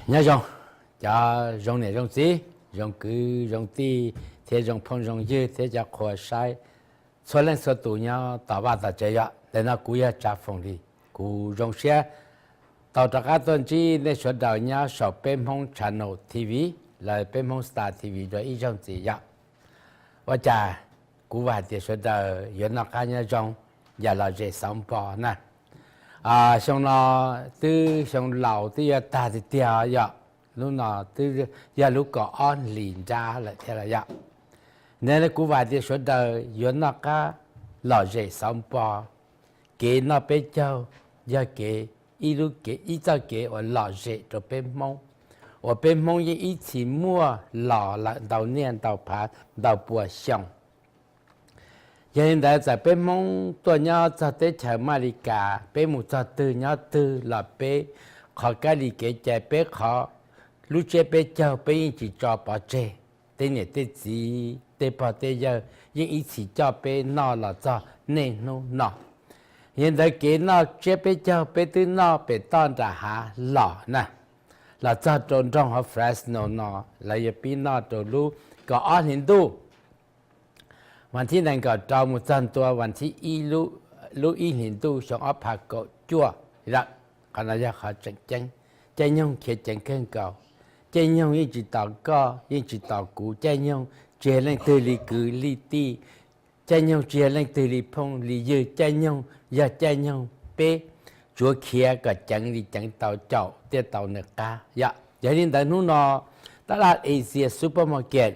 Nyob zoo cov zoo niam zoo txiv, zoo kwv zoo tij, thiab zoo phooj zoo ywg thiab cov qhua saib txhua leej txhua tus nyob tom vaj tom tsev. Yog ntawm no kuv yog Tsav Foom Lis, kuv zoo siab tau rov qab tuaj ntsib nej sawv daws nyob saum Peb Hmoob Channel T V, los Peb Hmoob Star T V dua ib zaug ntxiv yom. Ua cas kuv vam hais tias sawv daws yuav noj qab nyob zoo, yam lom zem xauv npo na. Xyoo no twb xyoo laus twb yuav tag tiag tiag yom, lub no twb yog lub kaum ob hlis nrab lawm thiab los yom. Ntawd kuv vam hais tias sawv daws yuav noj qab lom zem xauv npo. Kev noj peb caug yog kev, ib lub kev, ib txoj kev uas lom zem rau peb Hmoob, uas peb Hmoob yeej ib txhis muaj los lawm ntau niaj ntau phav ntau pua xyoo. Yog li ntawd txawm peb Hmoob tuaj nyob txog teb chaws Amelikas, peb mus txog twg nyob twg los peb qhov kab li kev cai, peb qhov lub tsiab peb caug peb yeej tsis tso pov tseg. Tej niam tej txiv tej pog tej yawg yeej ib txhis coj peb noj los txog niaj hnub no. Yog li ntawd kev noj tsiab peb caug peb twb noj pem toj nram hav los na, los txog rau nroog hauv Fresno no, lawv yuav pib noj rau lub kaum ob hlis ntuj, vas thib nees nkaum rau mus txog ntua vas thib ib lub ib hlis ntuj xyoo ob phav kaum cuaj lawm. Qhov no yog qhov tseem ceeb, caij nyoog khiav ceev kawg nkaus. Caij nyoog yeej tsis tos koj yeej tsis tos kuv, caij nyoog tsis yog leej twg li kwv li tij, caij nyoog tsis yog leej twg li phooj li ywg, caij nyoog yog caij nyoog peb tsuav khiav kom ceev li ceev tau caum thiaj tau nws qab yom. Yog li ntawd hnub no tab laj Asia Supermarket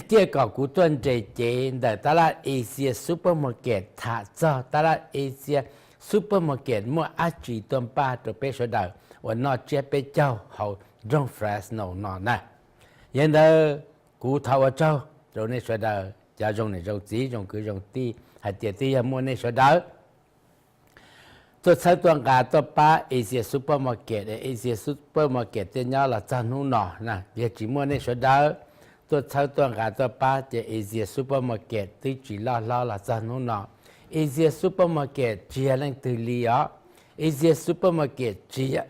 thiaj kom kuv tuaj nres cev ntawm tab laj Asia Supermarket tham txog tab laj Asia Supermarket muaj dab tsi tuaj npaj rau peb sawv daws uas noj tsiab peb caug hauv nroog Fresno no na. Yog li ntawd kuv thov ua tsaug rau nej sawv daws cov zoo niam zoo txiv zoo kwv zoo tij hais tias twb yog muaj nej sawv daws tuaj txhawb tuaj nqa tuaj pab Asia Supermarket, Asia Supermarket thiaj nyob los txog hnub no na. Yog tsis muaj nej sawv daws tuaj txhawb tuaj nqa tuaj pab ces Asia Supermarket twb tsis loj hlob los txog hnub no. Asia Supermarket tsis yog leej twg li os. Asia Supermarket tsis yog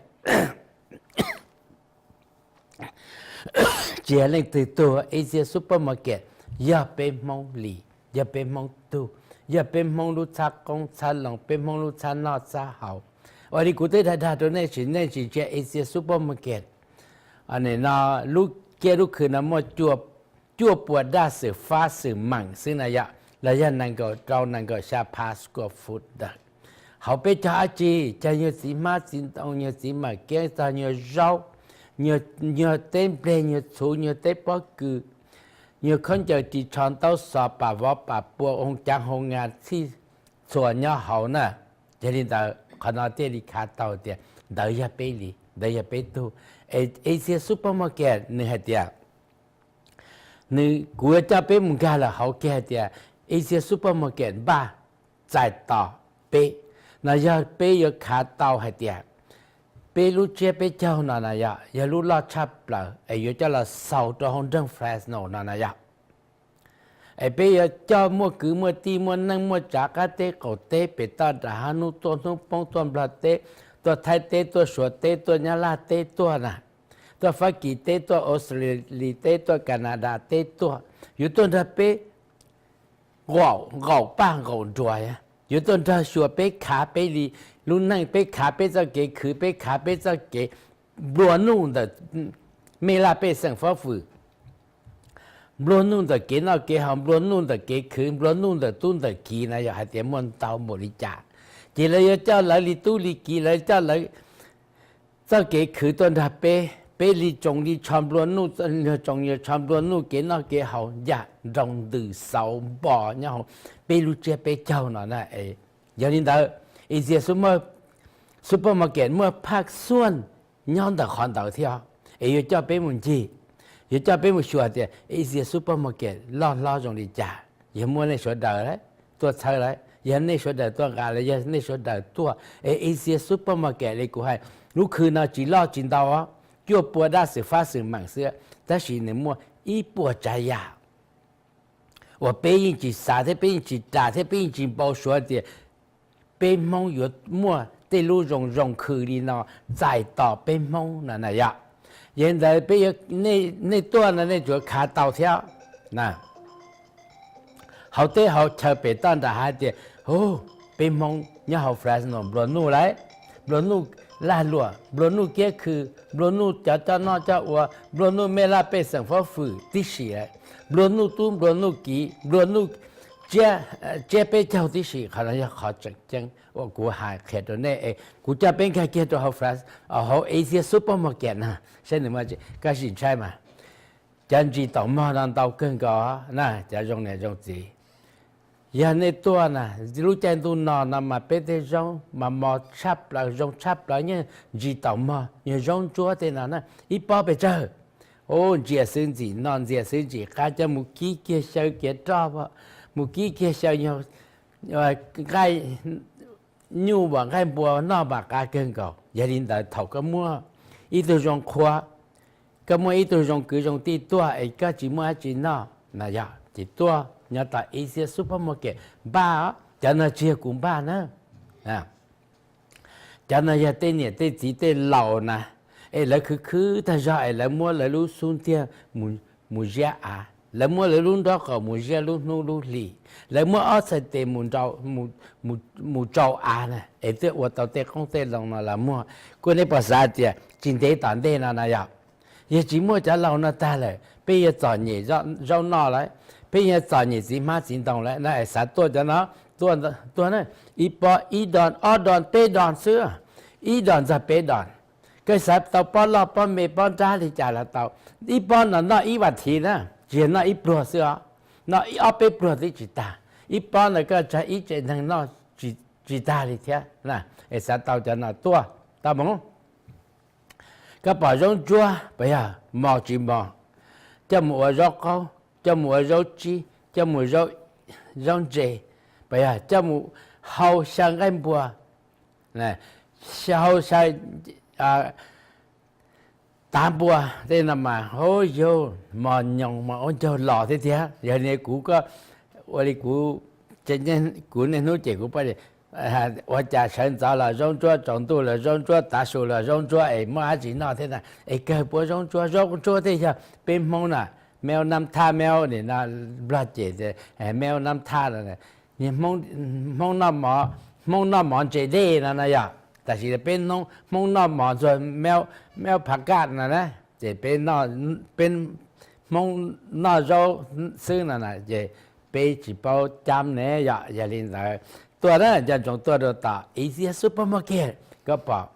tsis yog leej twg tug. Asia Supermarket yog peb Hmoob li, yog peb Hmoob tug, yog peb Hmoob lub txhab qoob txhab loo, peb Hmoob lub txhab noj txhab haus. Ua li kuv twb dag dag rau nej sim neej tsis ntsia Asia Supermarket no, lub kiab lub khw no muaj cuaj pua daj xwm fab xwm meem xwb na yom, los yog nees nkaum rau nees nkaum xya phav square foot ntawd. Hauv peb cog dab tsi? Cog nyuag txiv hmab txiv ntoo, nyuag txiv mam keeb, txog nyuag zaub, nyuag teb nplej, nyuag txhuv, nyuag teb pob kws, nyuag khaub ncaws ris tsho ntaub xov pam vov pam pua, hoo caav hoo nga txhij txhua nyob hauv na. Yog li ntawd qhov no thiaj li khav tau tias ntawd yog peb li, ntawd yog peb tug. Asia Supermarket nws hais tias nws, kuv yuav coj peb mus nkag lawm hauv kiag hais tias Asia Supermarket npaj txais tos peb no, yog peb yuav khav tau hais tias peb lub tsiab peb caug no na yog, yog lub loj tshaj plaws es yuav coj los xaus rau hauv nroog Fresno no na yog. Es peb yuav coj muaj kwv muaj tij muaj neej muaj tsav qab teb qaum teb pem toj nram hab hnub tuaj hnub poob tuaj Nplog teb, tuaj Thaib teb, tuaj Suav teb, tuaj Nyab Laj teb tuaj na, tuaj Fab Kis teb, tuaj Australia teb, tuaj Canada teb tuaj, yuav tuaj nrog peb nqaum paj nqaum nruas, yuav tuaj nrog xyuas peb, khav peb li lub neej, peb khav peb txoj kev khwv, peb khav peb txoj kev nplua nuj ntawm mej laj pej xeem fab fwm, nplua nuj ntawm kev noj kev haus, nplua nuj ntawm kev khwv, nplua nuj ntawm tub ntawm kiv na yog hais tias muaj ntau npaum li cas. Ces lawv yuav coj lawv li tub li kiv, lawv coj lawv txoj kev khwv tuaj nrog peb, peb li tsoos li tsho nplua nuj, nyuag tsoos nyuag tsho nplua nuj kev noj kev haus ncaj nroos ntws xauv npo nyob hauv peb lub tsiab peb caug no na. Yog li ntawd, Asia Supermarket muaj phaj xuaj nyob ntawm qhov ntawd thiab, es yuav coj peb mus ncig, yuav coj peb mus xyuas tias Asia Supermarket loj hlob zoo li cas. Yog muaj nej sawv daws tuaj txhawb lawm, yog nej sawv daws tuaj nqa lawm, yog nej sawv daws tuaj, es Asia Supermarket li kuv hais, lub khw no tsis loj tsis ntau, cuaj pua daj xwm fab xwm meem xwb, tab sis nws muaj ib puas tsav yam uas peb yeej tsis xav thiab peb yeej tsis ras thiab peb yeej tsis npau suav tias peb Hmoob yuav muaj tej lub zoo zoo khw li no txais tos peb Hmoob no na yom. Yog li ntawd peb, nej tuaj no nej tsuas khav tau thiab na. Hauv teb hauv chaw pem toj nram hav tias, hu, peb Hmoob nyob hauv Fresno nplua nuj lawm, nplua nuj lag luam, nplua nuj kiab khw, nplua nuj cov coj noj coj ua, nplua nuj mej laj pej xeem fob fwm tib si lawm, nplua nuj tub nplua nuj kiv, nplua nuj tsiab peb caug tib si. Qhov no yog qhov tseem ceeb uas kuv hais qhia rau nej es kuv coj peb nkag kiag rau hauv Fres, hauv Asia Supermarket na, saib nws muaj, koj sim ntshai mas. Cov ntsis taum mog no ntau kawg nkaus na, cov zoo niam zoo txiv. Yog nej tuaj na, lub caij ntuj no no mas peb tej zaub mas mos tshaj plaws zoo tshaj plaws, yeej ntsis taum mog, yog zaub ntsuab tej no na, ib pob pes tsawg. Ntxias xwb ntxim noj, ntxias xwb ntxim qab, coj mus kib kiag xyaw kiav roj, mus kib kiag xyaw nqaij nyuj, nqaij npua noj mas qab kawg nkaus. Yog li ntawd thaum koj muaj ib tug zoo qhua, koj muaj ib tug zoo kwv zoo tij tuaj es koj tsis muaj dab tsi noj na, yog ces tuaj nyob tom Asia Supermarket npaj. Cov no tsis yog kuv npaj na, cov no yog tej niam tej txiv tej laus na, es lawv khwv khwv tag zog es lawv muab lawv lub xub ntiag mus ziab av, lawv muab lawv lub nraub qaum mus ziab lub hnub lub hlis, lawv muab ob txhais tes mus rau av na, es thiaj ua tau tej qoob tej loo no los muag. Kuj nej puas xav tias tsis ntev tom ntej no na yog, yog tsis muaj cov laus no tag lawm, peb yuav txom nyem zaub noj lawm, peb yuav txom nyem txiv hmab txiv ntoo lawm na. Es xav tuaj cov no, tuaj na, ib pob ib dos ob dos peb dos xwb, ib dos ntxog peb dos. Koj xav tau pob loj pob me pob nrab li cas los tau. Ib pob no noj ib vas thiv na, tsis yog noj ib pluag xwb os, noj ob peb pluag twb tsis tag. Ib pob no koj tsawg ib tsev neeg noj tsis tag li thiab. Es xav tau cov no tuaj, tau mus. Koj pom zaub ntsuab puas yog mos tsis mos, coj mus ua zaub qaub, coj mus ua zaub tsib, coj mus zaub ntses, puas yog coj mus hau xyaw nqaij npua, hau xyaw tav npua tej no mas, hu, yog mos nyoos mas ua ncaug los thiab tiag. Yog li kuv, koj ua li kuv, kuv niaj hnub ces kuv ua cas sawv ntxov los zaub ntsuab, tsaus ntuj los zaub ntsuab, tav su los zaub ntsuab es muaj dab tsi noj thiab na. Es kawg puab zaub ntsuab, zaub ntsuab thiaj yog peb Hmoob na, mel nam thaj mel nim no Nplog ces mel nam thaj no, Hmoob noj mov, Hmoob noj mov ntse dej no no yog. Tam sim peb Hmoob noj mov ntxuag mel phav kaj no na, ces peb Hmoob noj zaub xwb no na, ces peb tsis paub cab ne yom. Yog li ntawd tuaj na, nco ntsoov tuaj rau tom Asia Supermarket, koj pom.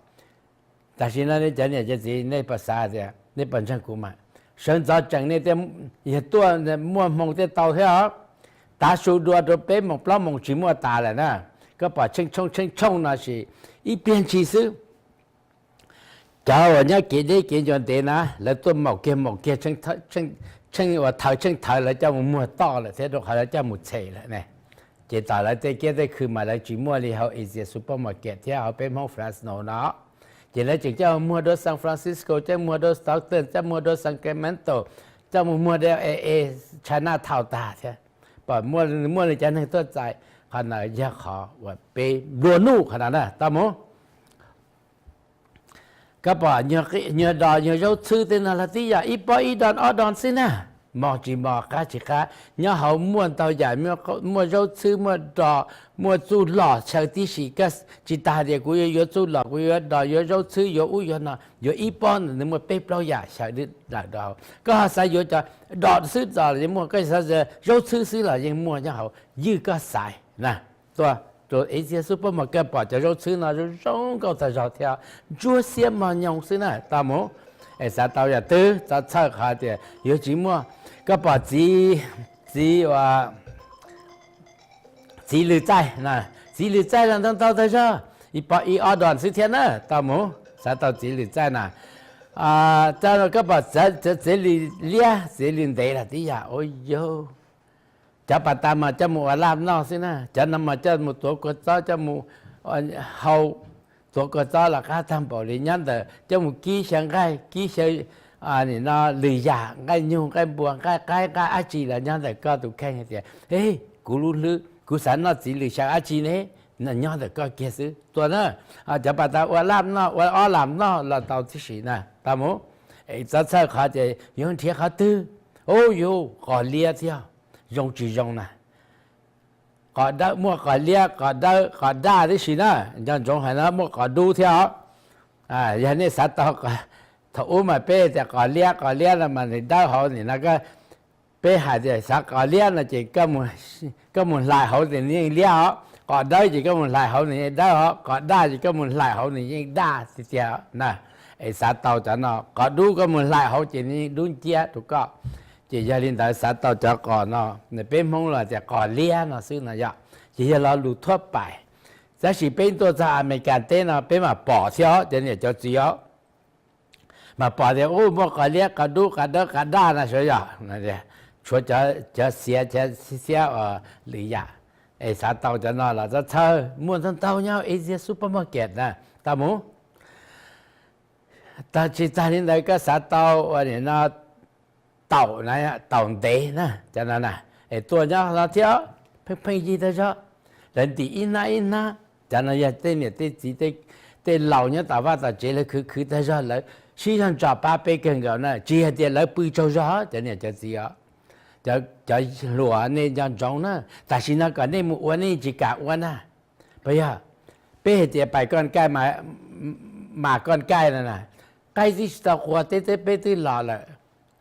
Tam sim no nej cov niam cov txiv, nej puas xav tias, nej puas ntseeg kuv mas, sawv ntxov tseem nej thiaj yog tuaj, muaj hmoo thiaj tau thiab os. Tav su dua rau peb moos plaub moos tsis muaj tas lawm na. Koj pom tsheej tshooj tsheej tshooj no sis ib pliag ntshis xwb, cov uas nyob kev deb kev ncua ntev na, lawv tuaj maum kiag maum kiag, tsheej uas thawv tsheej thawv lawv coj mus muag toj lawm thiab, rau qhov lawv coj mus txhem lawm ne. Ces tom lawv tej kiab tej khw mas lawv tsis muaj li hauv Asia Supermarket thiab hauv peb Hmoob Fresno no. Ces lawv tseem coj muag rau San Francisco, coj muag rau Stockton, coj muag rau Sacramento, coj mus muag rau L A, Chinatown tag thiab. Pom muaj li cov neeg tuaj txais. Qhov no yog qhov uas peb nplua nuj qhov no na, tau mus. Koj pom nyuag dos nyuag zaub txhwb tej no los tib yam, ib pob ib dos ob dos xwb na, mos tsis mos qab tsis qab, nyob hauv muaj ntau yam, muaj zaub txhwb, muaj dos, muaj txuj lom xyaw tib si. Koj tsis tas tias kuv yuav yuav txuj lom, kuv yuav dos, yuav zaub txhwb, yuav ub yuav no, yuav ib pob ntawd nws muaj peb plaub yam xyaw lawm rau hauv. Koj ho xav yuav cov dos xwb los yeej muaj, koj xav zaub txhwb xwb los yeej muaj nyob hauv, ywj koj xaiv na. Tuaj rau Asia Supermarket pom cov zaub txhwb no zoo zoo nkauj tag zog thiab, ntsuab xiab mos nyoos xwb na, tau mus. Es xav tau yam twg txhob txhawj qhov tias yuav tsis muaj. Koj pom txiv, txiv, txiv lws txaij, txiv lws txaij los ntau ntau tag zog, ib pob ib ob dos xwb thiab na, tau mus. Xav tau txiv lws txaij na, koj pom txiv lws liab txiv lws ntev los tib yam, ua yog cov pas tas mas coj mus ua laj noj xwb na, cov no mas coj mus tuav kua txob, coj mus hau, tuav kua txob los qab tag npaum li. Nyob ntawm coj mus kib xyaw nqaij, kib xyaw nim no lwm yam, nqaij nyug, nqaij npua, nqaij qaib, nqaij dab tsi los nyob ntawm koj tus kheej hais tias, e, kuv lub hlwb kuv xav noj txiv lws xyaw dab tsi ne, nyob ntawm koj kiag xwb. Tuaj na, cov pas tas ua laj noj, ua ob lam noj los tau tib si na, tau mus. Txawj txhawj qhov ces yuav nrhiav qhov twg? Ub, yuav qos liab thiab. Zoo tsis zoo na? Qos dawb, muaj qos liab, qos dawb, qos daj tib si na. Nco ntsoov hais no muaj qos dub thiab os. Yog nej xav tau, thaum ub mas peb tias qos liab, qos liab no mas nws dawb hauv nim no, peb hais tias xav qos liab no ces koj mus hlais hauv ces nws yeej liab os, qos dawb ces koj mus hlais hauv nws yeej dawb os, qos daj ces koj mus hlais hauv nws yeej daj tiag tiag na. Es xav tau cov no, qos dub koj mus hlais hauv ces nws yeej dub nciab rau koj. Ces yog li ntawd xav tau cov qos no, peb Hmoob los tias qos liab no xwb no yog. Ces yog lo lus thuab pais. Tab sis peb tuaj txog Amelikas teb no peb mam pom thiab os cov niam cov txiv os. Mas pom tias ub, muaj qos liab, qos dub, qos dawb, qos daj no sawv yog, tshuav cov xiav, cov xiav xiab lwm yam. Es xav tau cov no los txhob txhawj, muaj ntau ntau nyob Asia Supermarket na, tau mus. Tsis tag li ntawd koj xav tau ua nim no taum, taum ntev na, cov no na, es tuaj nyob no thiab, pheej pheej yig tag zog, lawv ntim ib hnab ib hnab. Cov no yog tej niam tej txiv, tej laus nyob tom vaj tom tsev lawv khwv khwv tag zog, lawv sib zog ntso pab peb kawg nkaus na, tsis yog tias lawv pw tsaug zog cov niam cov txiv os. Cov hluas nej nco ntsoov na, tam sim no kom nej mus ua nej tsis kam ua na. Puas yog? Peb hais tias pais koj kaij, mas koj kaij no na, qaib twb tsis tau qua teb, peb twb los lawm.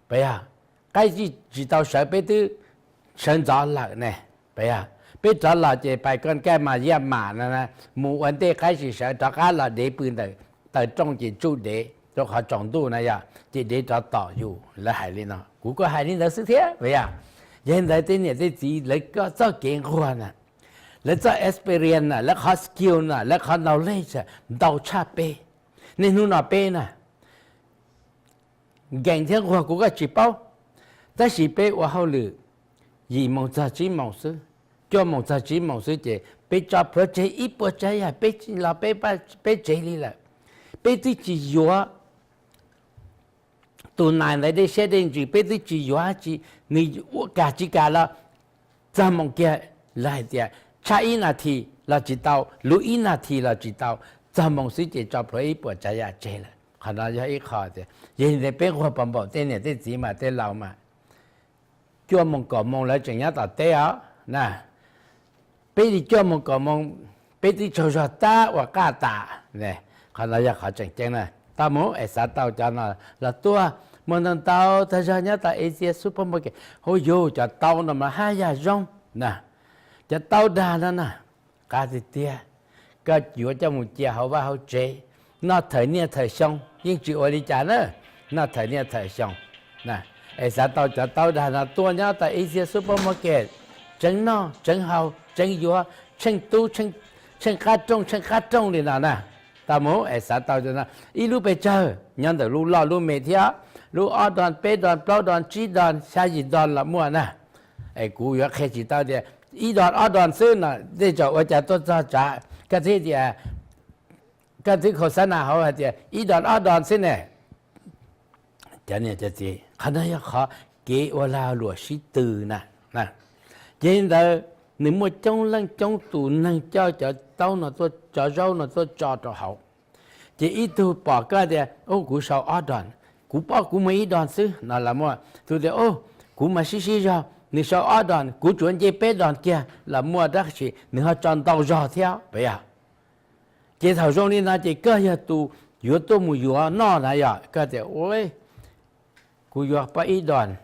Puas yog? Qaib tsis tau sawv, peb twb sawv ntxov lawm ne. Puas yog? Peb rov los ces pais koj kaij mas yaj mam no, mus ua ntej qaib tsis sawv, rov qab los dev pw ntawm taw rooj ces tsuj dev rau qhov tsaus ntuj na yog, ces dev rov tom yus. Lawv hais li no, kuv kuj hais li ntawd xwb thiab puas yog? Yog li ntawd tej niam tej txiv lawv txoj kev nquag na, lawv txoj experience na, lawv qhov skill na, lawv qhov knowledge ntau tshaj peb. Niaj hnub no peb na, nkees thiab nquag kuv kuj tsis paub, tab sis peb ua hauj lwm yim moos txog tsib moos xwb, cuaj moos txog tsib moos xwb ces peb tso plhuav tseg ib puas tsav yam, peb los peb tseg li lawm. Peb twb tsis yuav tus nais ntawd dej siab dej ntsws, peb twb tsis yuav tsi, nws ua kam tsis kam los txog moos kiag, lawv hais tias tshaj ib nas this los tsis tau, luv ib nas this los tsis tau, txog moos xwb ces tso plhuav ib puas tsav yam tseg lawm. Qhov no yog ib qho tias yog li ntawd peb nquag pom npaum tej niam tej txiv mas tej laus mas cuaj moos kaum moos lawv tseem nyob tom teb os na. Peb li cuaj moos kaum moos, peb twb tsaug zog tab ua qaj tas. Qhov no yog qhov tseem ceeb na. Tau mus es xav tau cov no los tuaj, muaj ntau ntau tag zog nyob tom Asia Supermarket. Hu yug cov taub no mas haj yam zoo na. Cov taub dag no na, qab tiag tiag, koj yuav coj mus cia hauv vaj hauv tsev, noj thawm niaj thawm xyoo yeej tsis ua li cas na. Noj thawm niaj thawm xyoo. Es xav tau cov taub dag no tuaj nyob tom Asia Supermarket, tseev noj tseev haus tseev yuav, tsheej tub tsheej qab rooj tsheej qab rooj li no na. Tau mus es xav tau cov no, ib lub pes tsawg nyob ntawm lub loj lub me thiab, lub ob don peb don plaub don tsib don xya yim don los muaj na. Es kuv yuav qhia tsis tau tias ib don ob don xwb no, tej zaum ua cas tuaj txog tsav koj twb tias, koj twb khau xab nas hauv hais tias ib don ob don xwb ne. Cov niam cov txiv, qhov no yog qhov kev ua lag luam sib tw na. Ces li ntawd, nws muaj coob leej coob tus neeg coj cov taub no tuaj, cov zaub no tuaj tso rau hauv. Ces ib tug pom koj tias, ub, kuv sau ob don, kuv paub kuv muaj ib don xwb no los muaj. Tus tias, ub, kuv mas sib sib zog, nws sau ob don, kuv tsuas nce peb don kiag los muaj, tab sis nws ho tso ntau zog thiab puas yog? Ces thaum zoo li no ces koj yog tus yuav tuaj mus yuav noj na yog, koj tias, ua, kuv yuav pob ib don,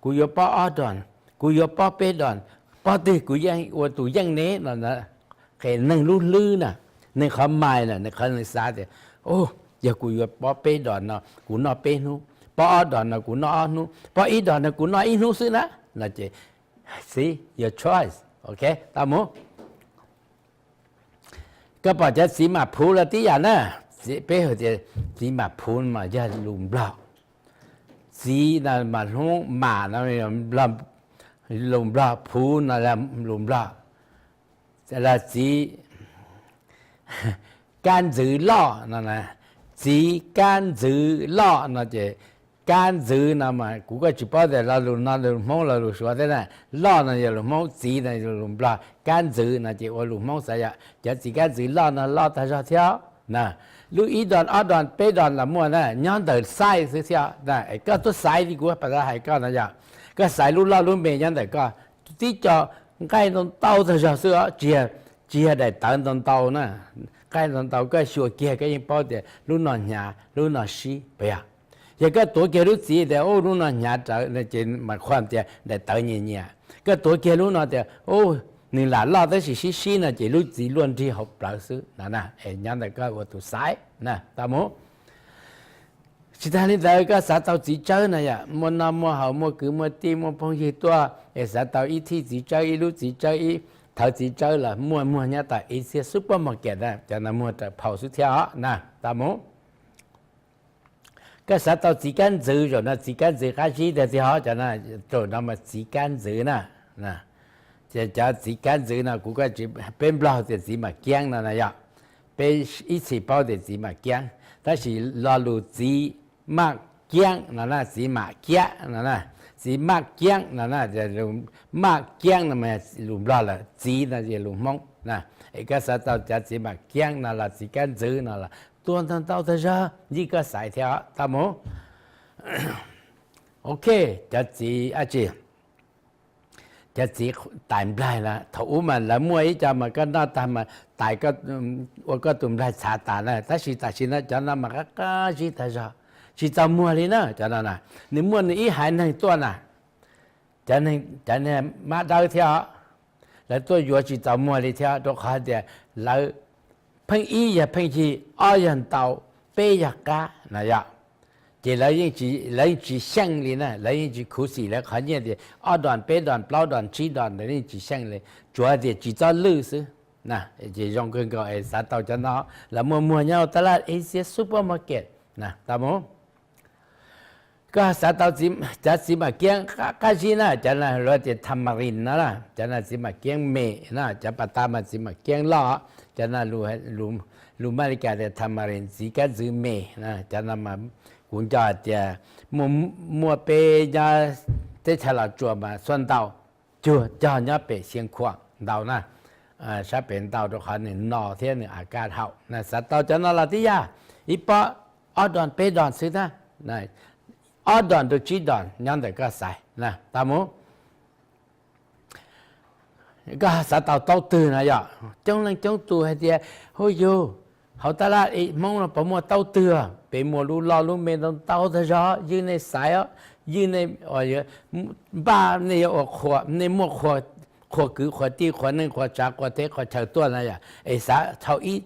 kuv yuav pob ob don, kuv yuav pob peb don, pob twg kuv yeej ua tus yeej ne no. Qe neeg lub hlwb na, neeg qhov mais na, neeg qhov neeg xav tias, yog kuv yuav pob peb don no kuv noj peb hnub, pob ob don no kuv noj ob hnub, pob ib don no kuv noj ib hnub xwb na, no ces xib your choice, ok, tau mus. Koj pom cov txiv mam phuv los tib yam na. Peb hu tias txiv mam phuv mas yog lus Nplog. Txiv no mas Hmoob mam no, lus Nplog phuv no lus Nplog, los txiv kab ntxwv loj no, txiv kab ntxwv loj no ces kab ntxwv no mas kuv kuj tsis paub tias lo lus no lus Hmoob los lus Suav thiab na. Loj no yog lus Hmoob, txiv no yog lus Nplog, kab ntxwv no ces ua lus Hmoob xav yom, cov txiv kab ntxwv loj no loj tag zog thiab na. Lub ib dos, ob dos, peb dos los muaj na, nyob ntawm xaiv xwb thiab na. Es koj tuaj xaiv li kuv pas tas hais koj no yog, koj xaiv lub loj lub me nyob ntawm koj. Tib co nqaij ntau ntau tag zog xwb os, tsis yog, tsis yog daim tawv ntau ntau na. Nqaij ntau ntau koj xyuas kiag koj yeej paub tias lub no hnyav lub no sib puas yog. Yog koj tuav kiag lub txiv tias ub lub no hnyav rawv no ces mas qhuas tias daim tawv nyias nyias. Koj tuav kiag lub no tias ub nws lam loj tab sis sib sib no ces lub txiv luaj nrig hauv plawv xwb no na. Es nyob ntawm koj ua tus xaiv na, tau mus. Tsis tas li ntawd koj xav tau txiv tsawb no yom, muaj noj muaj haus, muaj kwv muaj tij, muaj phooj ywg tuaj es xav tau ib thij txiv tsawb, ib lub txiv tsawb, ib thawv txiv tsawb los muaj, muag nyob tom Asia Supermarket na, cov no muag raws phau xwb thiab os na, tau mus. Koj xav tau txiv kab ntxwv, zaum no txiv kab ntxwv qab zib tiag tiag os, cov no, zaum no mas txiv kab ntxwv na. Ces cov txiv kab ntxwv no kuv, peb Nplog tias txiv mam kiab no na yom, peb ib txhis paub tias txiv mam kiab, tab sis lo lus txiv maj kiab no na, txiv mam kiab no na, txiv maj kiab no na, maj kiab no mas lus Nplog lawm, txiv no ces lus Hmoob na. Es koj xav tau cov txiv mam kiab no los txiv kab ntxwv no los tuaj ntau ntau tag zog, yij koj xaiv thiab os, tau mus. Ok, cov txiv dab tsi, cov txiv tais nplaig na, thaum ub mas lawv muaj ib co mas koj noj tag mas tais, ua koj tus nplaig txhav tas na, tab sis tam sim no cov no mas qab qab zib tag zog, tsis txaus muag li na cov no na. Nws muaj nws ib haiv neeg tuaj na, cov neeg mab dawb thiab os, lawv tuaj yuav tsis txaus muag li thiab, rau qhov tias lawv pheej ib yog pheej yig, ob yog ntau, peb yog qab na yom. Ces lawv yeej tsis xyeej li na, lawv yeej tsis khuv xim lawv qhov nyiaj tias ob dos, peb dos, plaub dos, tsib dos, lawv yeej tsis xyeej li, tsuav tias tsis txob lwj xwb. Ces zoo kawg nkaus es xav tau cov no, lawv muaj muag nyob tab laj Asia Supermarket na, tau mus. Koj xav tau cov txiv mam kiab qab zib na, cov no luag tias tamarind no, cov no txiv mam kiab me na, cov pas tas mas txiv mam kiab loj, cov no lus Amelikas tias tamarind, txiv kab ntxwv me. Cov no mas kuv nco hais tias muaj peb nyob teb chaws Los Tsuas mas xuaj ntau, cuag cog nyob pem Xeev Khuam ntau na, sab pem ntau rau qhov nws no thiab nws a kaj haum na. Xav tau cov no los tib yam, ib pob ob dos peb dos xwb na, ob dos rau tsib dos nyob ntawm koj xaiv na, tau mus. Koj xav tau taub twg no yom? Coob leej coob tus hais tias, hu yug, hauv tab laj Hmoob no puas muaj taub twg? Peb muaj lub loj lub me ntau ntau tag zog, ywj nej xaiv os, ywj nej npaj, nej yuav ua, nej muaj qhua kwv qhua tij qhua neej qhua tsav qhua teb qhua chaw tuaj na yom, es xav tau ib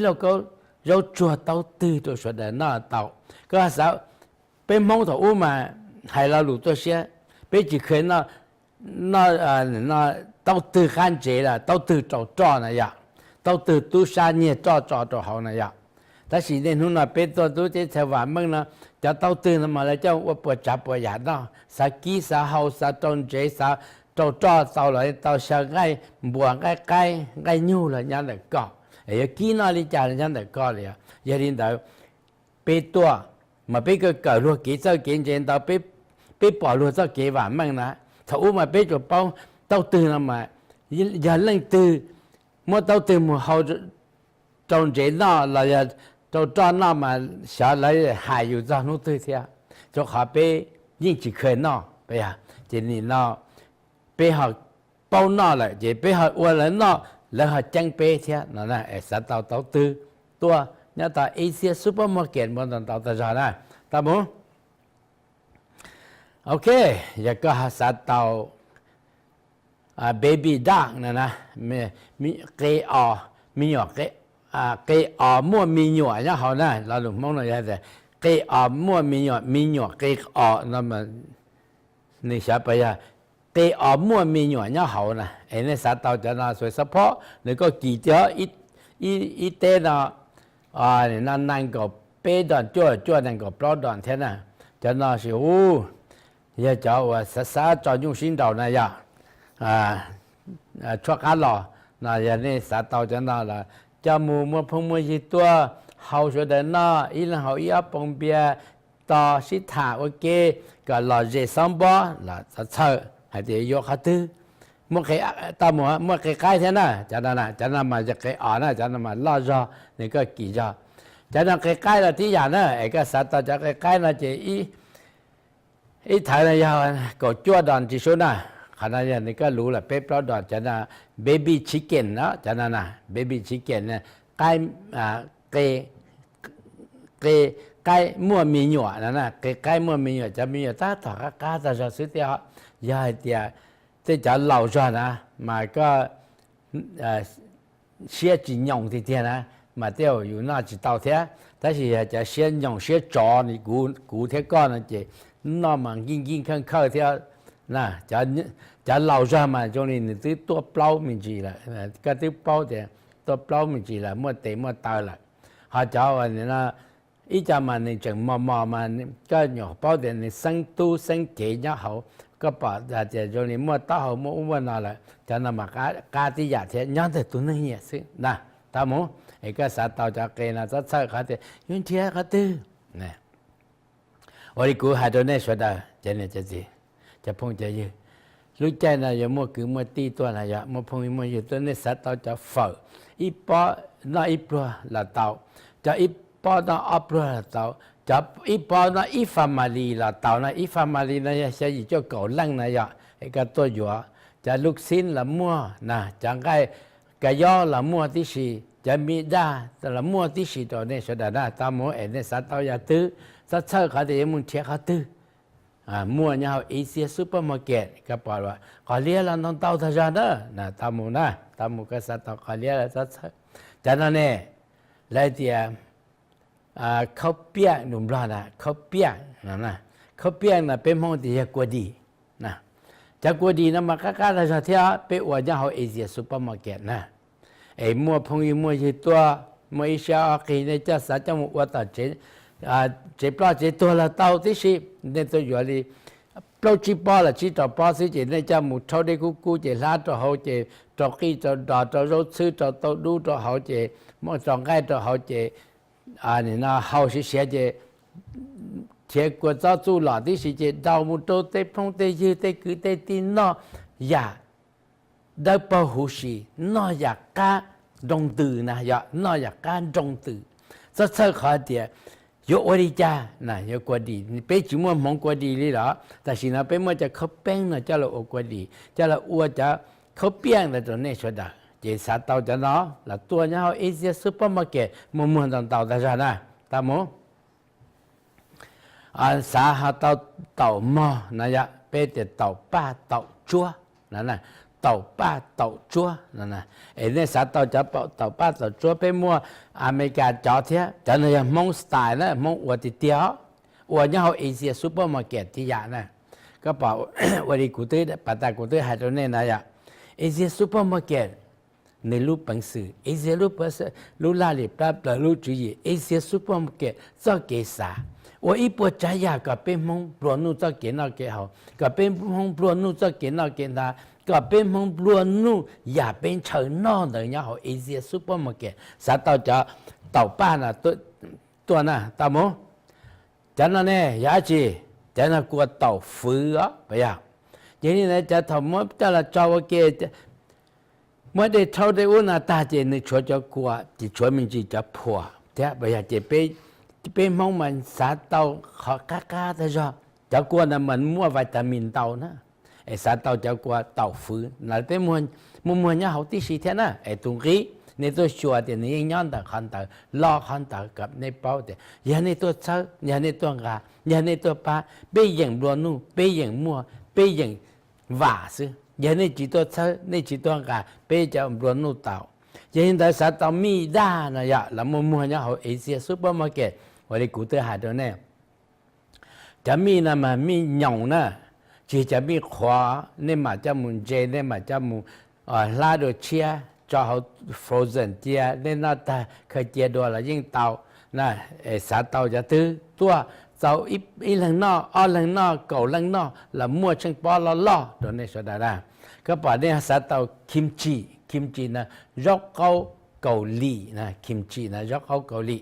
lauj kaub zaub tsuag taub twg rau sawv daws noj tau. Koj xav, peb Hmoob thaum ub mas hais lo lus tuaj siab, peb tsis kheev noj taub twg qab ntsev los taub twg rau roj na yom, taub twg tub sab nyiag roj tso rau hauv na yom. Tab sis niaj hnub no peb tuaj lub teb chaws vam meej no, cov taub twg no mas lawv coj ua puas tsav puas yam noj, xav kib xav hau xav rau ntsev xav rau roj tau los tau xyaw nqaij npuas nqaij qaib nqaij nyug los nyob ntawm koj, yuav kib noj li cas los nyob ntawm koj li. Yog li ntawd, peb tuaj mas peb kawm kawm luag kev txawj kev ntse ntawd, peb pom luag txoj kev vam meej na. Thaum ub mas peb tsuas paub taub twg no mas yog leej twg muab taub twg mus hau rau ntsev noj los yog rau roj noj mas xyov lawv hais yus txog hnub twg thiab, rau qhov peb yeej tsis kheev noj. Ces nim no peb ho paub noj lawm ces peb ho ua lawv noj, lawv ho ceeb peb thiab no. Xav tau taub twg, tuaj nyob tau Asia Supermarket muaj ntau ntau tag zog na, tau mus. Ok, yog koj xav tau baby doll no na, qe os, me nyuam, qe os muaj me nyuam nyob hauv na, lo lus Hmoob no yog tias qe os muaj me nyuam, me nyuam qe os no, nws xyov puas yog qe os muaj me nyuam nyob hauv na. Es nej xav tau cov no xuas xab phob nws koj kis tiag, ib teb no no nees nkaum peb dos, cuaj cuaj nees nkaum plaub dos thiab na. Cov no sis hu yog cov uas xav xav tso nyuj sib nraus na yom, tshuab qab los no. Yog nej xav tau cov no los coj mus muaj phooj muaj ywg tuaj, hau sawv daws noj, ib leeg haus ib ob poos npias, tos sib tham ua ke kom lom zem xob npob los txhob txhawj hais tias yuav qhov twg. Muaj qe, tau mus muaj qe qaib thiab na, cov no, cov no mas yog qe os na, cov no mas loj zog nws koj kis zog. Cov no qe qaib los tib yam na, es koj xav tau cov qe qaib no ces ib thawv no yog kaum cuaj dos tsis sub na, qhov no yog nws koj luv lawm peb plaub dos, cov no baby chicken no, cov no na baby chicken, qe, qe qaib muaj me nyuam no na, qe qaib muaj me nyuam, cov me nyuam tab tom qab qab tag zog xwb thiab. Yog hais tias tej cov laus zog na mas koj siab tsis nyoos tiag tiag na mas tej zaum yus noj tsis tau thiab, tab sis yog cov siab nyoos siab tsov li kuv thiab koj no ces noj mas nkij nkij khawj khawj thiab. Cov laus zog mas zoo li nws twb tuaj plaub me ntsis lawm, koj twb paub tias tuaj plaub me ntsis lawm muaj tes muaj taw lawm. Ho cov uas ib co mas nws tseem mos mos mas koj nyuam paub tias nws xeeb tub xeeb cev nyob hauv, koj pom tias zoo li muaj taub hau muaj ub muaj no lawm, cov no mas qab tib yam thiab nyob ntawm tus neeg nyiam xwb na. Tau mus, es koj xav tau cov qe no txhob txhawj qhov tias yuav nrhiav qhov twg. Ua li kuv hais rau nej sawv daws cov niam cov txiv, cov phooj cov ywg, lub caij no yuav muaj kwv muaj tij tuaj na, yog muaj phooj muaj ywg tuaj, nej xav tau cov fawm ib pob noj ib pluag los tau, cov ib pob noj ob pluag los tau, cov ib pob noj ib family los tau na. Ib family no yog xya yim cuaj kaum leej na yog, es koj tuaj yuav. Cov lub xib los muaj na, cov nqaij ka yob los muaj tib si, cov me daj los muaj tib si rau nej sawv daws na. Tau mus, es nej xav tau yam twg, txhob txhawj qhov tias yuav mus nrhiav qhov twg. Muaj nyob hauv Easy Supermarket, koj pom qhov liab los ntau ntau tag zog na. Tau mus na, tau mus, koj xav tau qhov liab los txhob txhawj. Cov no ne, lawv tias khaub piaj, lus Nplog na khaub piaj no, khaub piaj no peb Hmoob tias yog kua dis. Cov kua dis no mas qab qab tag zog thiab, peb ua nyob hauv Easy Supermarket na. Es muaj phooj ywg muaj ywg tuaj, muaj ib sab ob qig nej coj xav coj mus ua tom tsev ploj tsev tuag los tau tib si. Nej tuaj yuav li plaub tsib pob los tsib rau pob xwb ces nej coj mus rhaub dej kub kub ces hlab rau hauv ces rau qij rau dos rau zaub txhwb rau tauj dub rau hauv ces muab rau nqaij rau hauv ces no hau siav siav ces thiav kua txob txuj lom tib si ces rau mus rau tej phooj tej ywg tej kwv tej tij noj yam dawb paug huv si, noj yam qab nroo ntws na, yog noj yam qab nroo ntws. Txhob txhawj qhov tias yuav ua li cas na, yuav kua dis, peb tsis muaj hmoov kua dis li los tam sim no peb muaj cov khaub peeb no coj los ua kua dis, coj los ua cov khaub piaj ntawd rau nej sawv daws. Ces xav tau cov no los tuaj nyob hauv Easy Supermarket muaj muag ntau ntau tag zog na. Tau mus. Xav ho tau taum mog no yog peb tias taum paj taum tsuab no, taum paj taum tsuab no. Es nej xav tau cov taum paj taum tsuab, peb muaj Amelikas cov thiab, cov no yog Hmoob style na, Hmoob ua tiag tiag os, ua nyob hauv Easy Supermarket tib yam na. Koj pom ua li kuv twb pas tas kuv twb hais rau nej na yom, Easy Supermarket nws lub peev xwm, Easy lub, lub laj lim plab plaws lub tswv yim, Easy Supermarket txoj kev xav ua ib puas tsav yam kom peb Hmoob nplua nuj txoj kev noj kev haus, kom peb Hmoob nplua nuj txoj kev noj kev hnav, kom peb Hmoob nplua nuj yam peb ntshaw noj ntawd nyob hauv Easy Supermarket. Xav tau cov taum paj no tuaj na, tau mus. Cov no ne yog dab tsi? Cov no kua taum fwv os, puas yog? Ces li ntawd cov thaum muab coj los tso ua ke, muab dej rhaub dej ub no tag ces nws tshuav cov kua, ces tshuav me ntsis cov phuam thiab, puas yog? Ces peb Hmoob mas xav tau qhov qab qab tag zog. Cov kua ntawd mas muaj vitamin ntau na, es xav tau cov kua taum fwv no peb muaj muag nyob hauv tib si thiab na. Es tus nqi nej tuaj xyuas tias nws yeej nyob ntawm qhov ntawd, loj qhov ntawd kom nej paub tias yog nej tuaj txhawb, yog nej tuaj nqa, yog nej tuaj pab, peb yeem nplua nuj, peb yeem muaj, peb yeem vam xwb. Yog nej tsis tuaj txhawb, nej tsis tuaj nqa, peb cov nplua nuj tau. Yog li ntawd xav tau mij daj no yog los muaj muag nyob hauv Easy Supermarket, ua li kuv twb hais rau nej. Cov mij no mas mij nyoos na, tsis yog cov mij qhuav, nej mam coj mus ntse, nej mam coj mus hlab dua tshiab tso hauv frozen cia, nej noj tag khaws cia dua los yeej tau na. Es xav tau cov twg tuaj, txaus ib leeg noj, ob leeg noj, kaum leej noj los muaj tsheej pob loj loj rau nej sawv daws na. Koj pom nej xav tau kimchi, kimchi no zaub qaub Kaus Lim na, kimchi no zaub qaub Kaus Lim.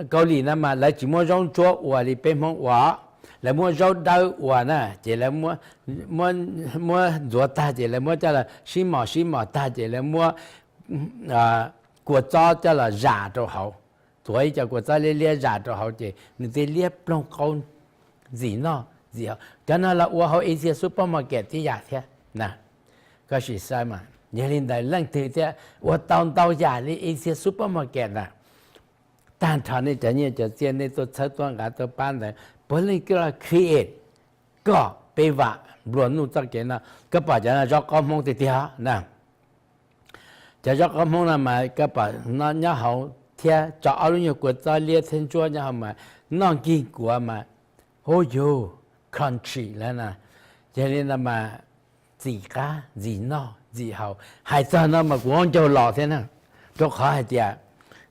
Kaus Lim no mas lawv tsis muab zaub ntsuab ua li peb Hmoob ua, lawv muab zaub dawb ua na, ces lawv muab ntxuav tag ces lawv muab coj los sib mos sib mos tag ces lawv muab kua txob coj los zam rau hauv, tuav ib co kua txob liab liab zam rau hauv ces nws thiaj liab ploog qaub, ntxim noj ntxim haus. Cov no los ua hauv Asia Supermarket tib yam thiab na. Koj sim saib mas, yog li ntawd leej twg thiab ua tau ntau yam li Asia Supermarket na, tag nrho nej cov nyiaj cov txiaj nej tuaj txhawb tuaj nqa tuaj pab ntawd puav leej koj los create kom peb vam nplua nuj txoj kev no. Koj pom cov no zaub qaub Hmoob tiag tiag na. Cov zaub qaub Hmoob no mas koj pom nyob hauv thiab tso ob lub nyuag kua txob liab thiab ntsuab nyob hauv mas noj nkig kuav mas, hu yug, crunchy lawm na. Yog li no mas ntxim qab ntxim noj ntxim haus. Hais txog no mas kuv muab ncaug los thiab na, rau qhov hais tias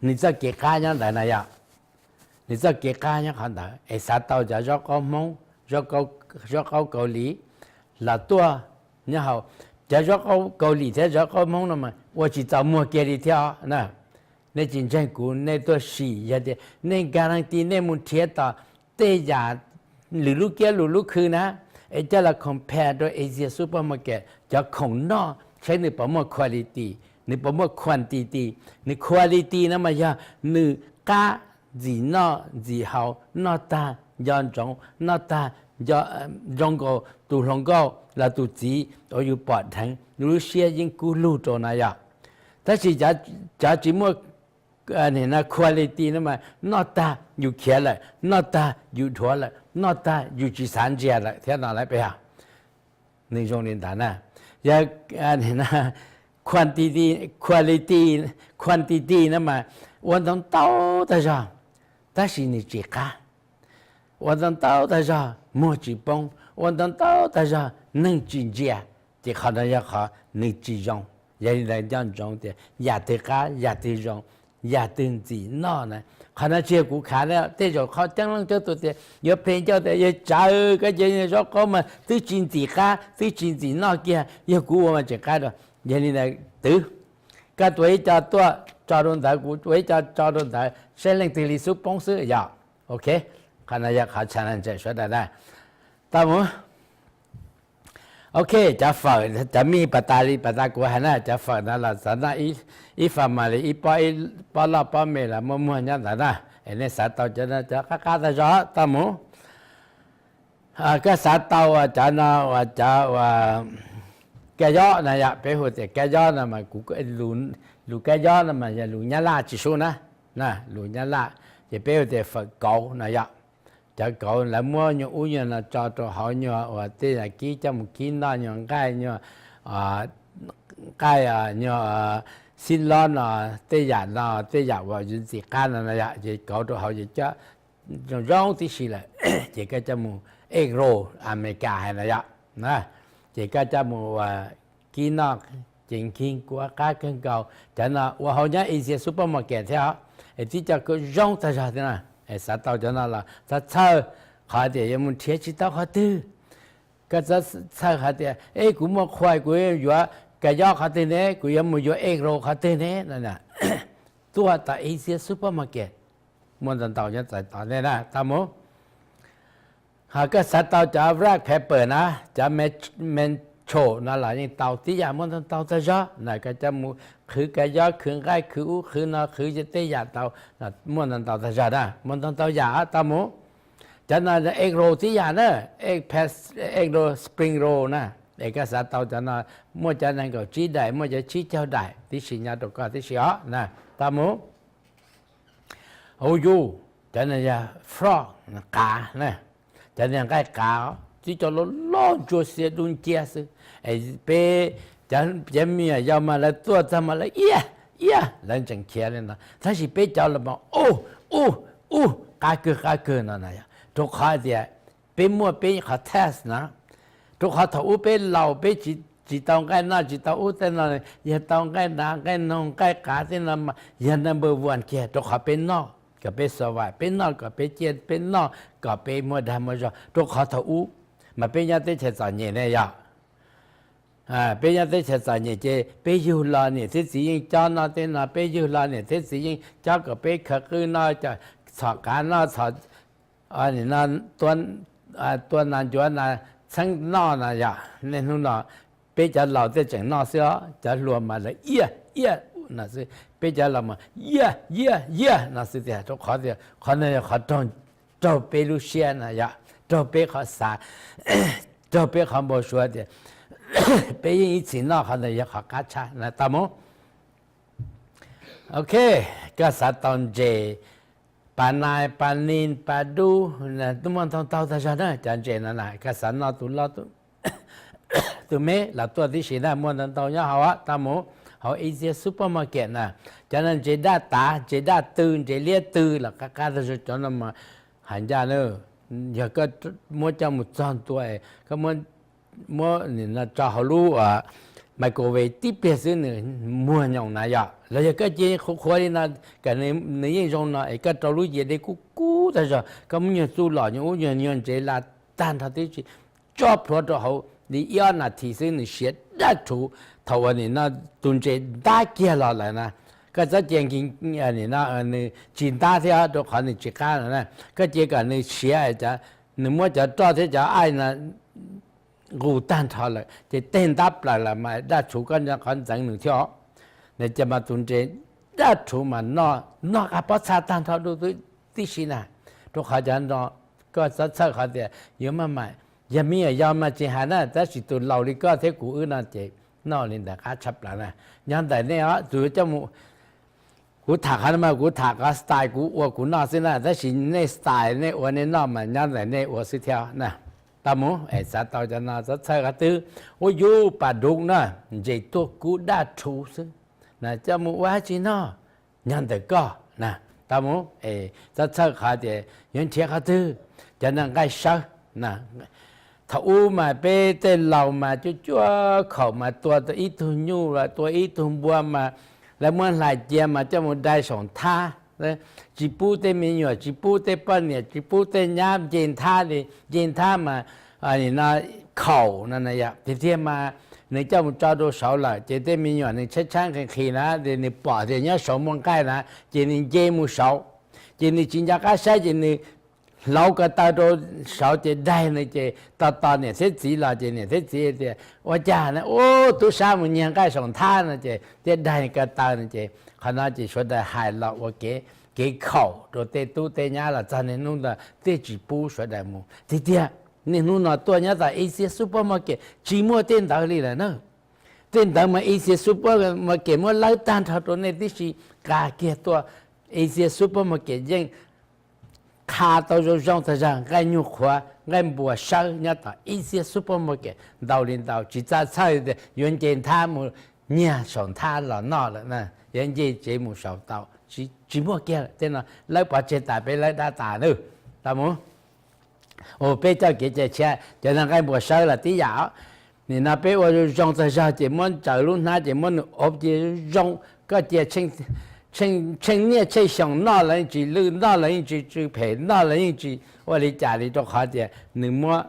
nws txoj kev qab nyob ntawd na yom. Nws txoj kev qab nyob qhov ntawd es xav tau cov zaub qaub Hmoob, zaub qaub Kaus Lim los tuaj nyob hauv. Cov zaub qaub Kaus Lim thiab zaub qaub Hmoob no mas ua tsis txaus muag kiag li thiab os na. Nej tsis ntseeg kuv nej tuaj sim, yog tias nej guarantee nej mus nrhiav tom tej yam lwm lub kiab lwm lub khw na, es coj los compare rau Asia Supermarket cov khoom noj saib nws puas muaj quality, nws puas muaj quantity. Nws quality no mas yog nws qab, ntxim noj ntxim haus, noj tag nco ntsoov, noj tag nco, zoo nkaus tus hluas nkauj los tus txiv uas yus pom dheev yus lub siab yeej kub lug rau na yom. Tab sis cov tsis muaj quality no mas noj tag yus khiav lawm, noj tag yus dhuav lawm, noj tag yus tsis xav ntsia lawm thiab no lawm peb yog. Nws zoo li ntawd na. Yog quantity, quality, quantity no mas ua ntau ntau tag zog, tab sis nws tsis qab. Ua ntau ntau tag zog muag tsis poob, ua ntau ntau tag zog neeg tsis ntsia, ces qhov no yog qhov nws tsis zoo. Yog li ntawd nco ntsoov tias yam twg qab, yam twg zoo, yam twg ntxim noj na. Qhov no tsis yog kuv khav na, tej zaum qhov coob leej coob tus tias yuav phem ncauj tias yog tsawv koj cov zaub qaub mas twb tsis ntxim qab twb tsis ntxim noj kiag, yog kuv ua mas tseem qab dua. Yog li ntawd twv, koj tuav ib co tuaj tso rau ntawd, kuv tuav ib co tso rau ntawd, saib leej twg li xub poob xwb yom. Ok, qhov no yog qhov challenge sawv daws na. Tau mus. Ok, cov fawm, cov mij pas tas li pas tas kuv hais na, cov fawm no los xav noj ib family, ib pob, ib pob loj pob me los muaj muag nyob ntawd na. Es nej xav tau cov no cov qab qab tag zog tau mus. Koj xav tau uas cov no uas cov uas kab yob na yom, peb hu tias kab yob no mas kuv, lus kab yob no mas yog lus Nyab Laj tsis sub na, lus Nyab Laj ces peb hu tias fawm kauv no yom. Cov kauv lawv muab nyuag ub nyuag no tso rau hauv nyuag uas tej yam kib coj mus kib noj, nyuag nqaij, nyuag nqaij, nyuag xib lob no, tej yam no, tej yam uas yuav ntxim qab no no yom, ces kauv rau hauv ces coj zoo zoo tib si lawm, ces koj coj mus egg roll Amelikas hais no yom, ces koj coj mus uas kib noj, ces nkig kuav qab kawg nkaus. Cov no ua hauv nyob Asia Supermarket thiab os, es tib co zoo tag zog thiab na. Xav tau cov no los txhob txhawj qhov tias yuav mus nrhiav tsis tau qhov twg. Koj txhob txhawj qhov tias es kuv muaj qhua kuv yuav kab yob qhov twg ne, kuv yuav mus yuav egg roll qhov twg ne no. Tuaj tom Asia Supermarket, muaj ntau ntau nyob txawv tod nej na, tau mus. Ho koj xav tau cov black pepper na, cov me ntsham no los yeej tau tib yam, muaj ntau ntau tag zog na. Koj coj mus qhwv kab yob, qhwv nqaij, qhwv ub qhwv no, qhwv tej yam tau, muaj ntau ntau tag zog na, muaj ntau ntau yam tau mus. Cov no egg roll tib yam na, egg roll, spring roll na. Es koj xav tau cov no, muaj cov nees nkaum tsib daim, muaj cov tsib caug daim tib si nyob rau koj tib si os na, tau mus. Hu yus, cov no yog frog, qav na. Cov no nqaij qav, tib co loj loj ntsuab xiab dub nciab xwb. Es peb cov me nyuam yaus mas lawv tuaj txog mas lawv iab iab, lawv tseem khiav li no, tab sis peb cov los mas ub ub ub, qab kawg qab kawg no na. Rau qhov tias peb muaj peb qhov taste na. Rau qhov thaum ub peb laus peb tsis tau nqaij noj tsis tau ub tej no, yog tau nqaij nav nqaij noog nqaij qav tej no mas yog number one kiag, rau qhov peb noj kom peb survive, peb noj kom peb ciaj, peb noj kom peb muaj dag muaj zog. Rau qhov thaum ub mas peb nyob teb chaws txom nyem ne yom. Peb nyob teb chaws txom nyem ces peb yug los niam thiab txiv yeej cob noj tej no, peb yug los niam thiab txiv yeej cob kom peb khaws qwj noj, txhom qav noj, txhom tua nas ncuav nas txheeb noj na yom. Niaj hnub no peb cov laus tej tseem noj xwb os, cov hluas mas lawv iab iab, no xwb. Peb cov laus mas yiaj yiaj yiaj no xwb tiag, rau qhov tias qhov no yog qhov raug peb lub siab no yog raug peb qhov xav, raug peb qhov npau suav tias peb yeej ib txhis noj qhov ntawd yog qhov qab tshaj na. Tau mus, ok, koj xav tau ntses pa nais pa nis pa dub, muaj ntau ntau tag zog na cov ntses no na. Koj xav noj tus loj tus me los tuaj tib si na, muaj ntau ntau nyob hauv. Tau mus, hauv Asia Supermarket na, cov no ntses daj tav, ntses daj tw, ntses liab tw los qab qab tag zog. Cov no mas hais ncaj na, yog koj muab coj mus txog ntua, koj muab tso hauv lub microwave tib pliag xwb nws muag nyoos na yog, los yog koj cia qhuav qhuav li no, kom nws yeej zoo no es koj rau lub yias dej kub kub tag zog, koj muab nyuag txuj lom nyuag ub nyuag nyuag ntses la tag nrho tib si, tso plhuav rau hauv li ib ob nas this xwb nws siav daj rhuv. Thaum uas nim no tus ntses ntab kiag los lawm na, koj txhob cia nws tsis ntab thiab rau qhov nws tsis qab no na. Koj cia kom nws siav, nws muab cov roj thiab cov aij no nqus tag nrho lawm ces tej ntab plaws los mas daj rhuv koj nco qhov ntxeev nws thiab os. Nws ces mas tus ntses daj rhuv mas noj noj qab pob txha tag nrho dua tib si na. Rau qhov cov no koj txhob txhawj qhov tias yuav maj mam, yog me nyuam yaus mas tsis hais na, tab sis tus laus li koj thiab kuv wb no ces noj li ntawd qab tshaj plaws na. Nyob ntawm nej os, tus coj mus, kuv tham qhov no mas kuv tham qhov style kuv ua kuv noj xwb na, tab sis nej style nej ua nej noj mas nyob ntawm nej ua xwb thiab na. Tau mus, es xav tau cov no txhob txhawj qhov twg. Ua yus pas dub na, ntses tuaj kub daj rhuv xwb na, coj mus ua dab tsi noj, nyob ntawm koj na. Tau mus, es txhob txhawj qhov tias yuav nrhiav qhov twg, cov no nqaij sawb na. Thaum ub mas peb tej laus mas cuaj cuaj khaum mas tua ib tug nyuj los tua ib tug npua mas lawv muab hlais cia mas coj mus dai saum nthab, tsis pub tej me nyuam, tsis pub tej poj niam, tsis pub tej nyab nce nthab li. Nce nthab mas no khaum no na yom, tiag tiag mas nws coj mus tso rau saud lawm ces tej me nyuam nws tshaib tshaib nqhis nqhis na, ces nws pom tias nyob saud muaj nqaij na, ces nws nce mus saud, ces nws tsis nco qab saib ces nws hlauv ko taw rau saud ces daig nws ces tos tos niam thiab txiv los ces niam thiab txiv tias ua cas na, ub, tub sab mus nyiag nqaij saum nthab no ces thiaj daig ko taw no ces qhov no ces sawv daws hais los ua kev khaum rau tej tub tej nyab los txog niaj hnub ntawd thiaj tsis pub sawv daws mus. Tiag tiag niaj hnub no tuaj nyob tom Asia Supermarket tsis muaj tej ntawd li lawm na. Tej ntawd mas Asia Supermarket muab lawb tag nrho rau nej tib si, nqa kiag tuaj. Asia Supermarket yeej qha tau zoo zoo tag zog, nqaij nyuj qhuav nqaij npua sawb nyob tom Asia Supermarket ntau li ntau, tsis txhob txhawj tias yuav nce nthab mus nyiag saum nthab los noj lawm, yuav nce tsev mus saud tau. Tsis muaj kiag lawm, tej no lawb pov tseg tas, peb lawb dab tas nawb. Tau mus, ua peb coj kev cai tshiab, cov no nqaij npua sawb los tib yam os. Nim no peb ua zoo zoo txog zog ces muab ntsaws lub hnab ces muab nws ob cia zoo, koj cia tsheej niaj tsheej xyoo noj los yeej tsis lwj, noj los yeej tsis tsw phem, noj los yeej tsis ua li cas li, rau qhov tias nws muab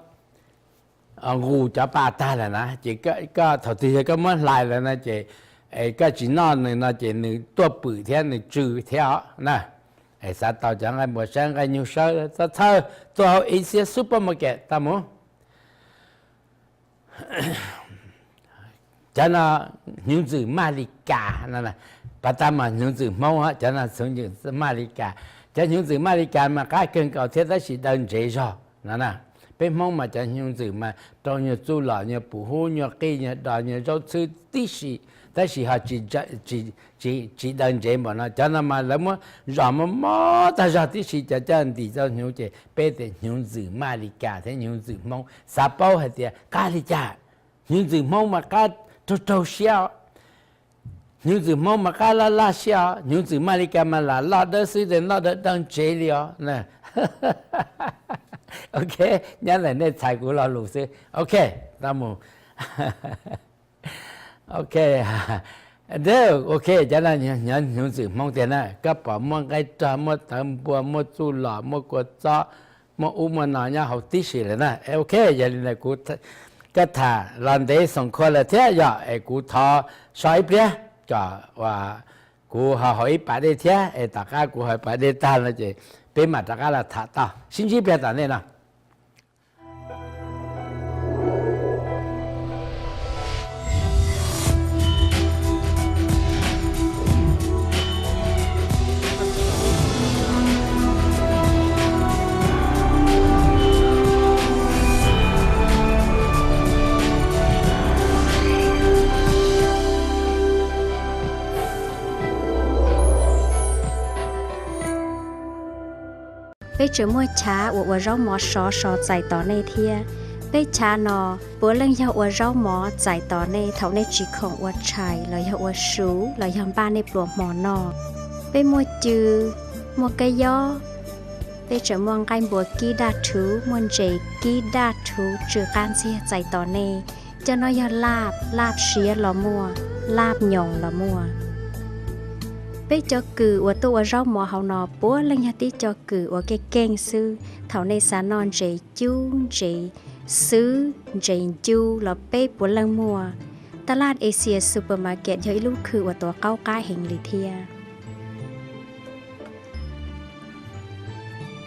nqus cov pa tag lawm na, ces koj thaum twg yog koj muab hlais lawm no ces koj tsis noj nws no ces nws tuaj pwm thiab nws tsw thiab os na. Xav tau cov nqaij npua sawb nqaij nyuj sawb txhob txhawj, tuaj hauv Asia Supermarket tau mus. Cov no hnyuv ntxwm Maj Li Kas no, pas tas mas hnyuv ntxwm Hmoob, cov no hnyuv ntxwm Maj Li Kas. Cov hnyuv ntxwm Maj Li Kas mas qab kawg nkaus thiab tab sis daw ntsev zog no na. Peb Hmoob mas cov hnyuv ntxwm mas rau nyuag txuj lom, nyuag pum hub, nyuag qij, nyuag dos, nyuag zaub txhwb tib si, tab sis ho tsis daw ntsev npaum no. Cov no mas lawv muab zom mos mos tag zog tib si, cov coj ntim tau hnyuv ces peb tias hnyuv ntxwm Maj Li Kas thiab hnyuv ntxwm Hmoob. Xav paub hais tias qab li cas? Hnyuv ntxwm Hmoob mas qab raug raug siab os. Hnyuv ntxwm Hmoob mas qab laj laj siab os. Hnyuv ntxwm Maj Li Kas mas lam loj dawb xwb, noj daw daw ntsev li os. Ok, nyob ntawm nej txhais kuv lo lus xwb. Ok, tau mus. Ok, ok, cov no hnyuv ntxwm Hmoob tiag na. Koj pom muaj nqaij rog, muaj tawv npua, muaj txuj lom, muaj kua txob, muaj ub muaj no nyob hauv tib si lawm na. Ok, yog li ntawd kuv, koj tham los ntev xoom khua lawm thiab yog es kuv thov so ib pliag kom kuv ho haus ib pas dej thiab es tom qab kuv haus ib pas dej tag no ces peb mam rov qab los tham tau. Sib ntsib pliag tom ntej no. Tseem muaj chav uas ua zaub mov sov sov txais tos nej thiab. Peb chav no puav leej yog ua zaub mov txais tos nej thaum nej tsis khoom ua tshais los yog ua suv los yog npaj nej pluas hmo noj. Peb muaj cw, muaj kab yob, peb tseem muaj nqaij npua kib daj rhuv, muaj ntses kib daj rhuv tsw qab ntxiag txais tos nej. Cov no yog laj, laj siav los muaj, laj nyoos los muaj. Peb cov kws uas tuaj ua zaub mov hauv no puav leej yog tib co kws uas keej keej xwb. Thaum nej xav noj ntses cub, ntses xwb, ntses ncu los peb puav leej muaj. Taj laj Asia Supermarket yog ib lub khw uas tuav qaub qab heev li thiab.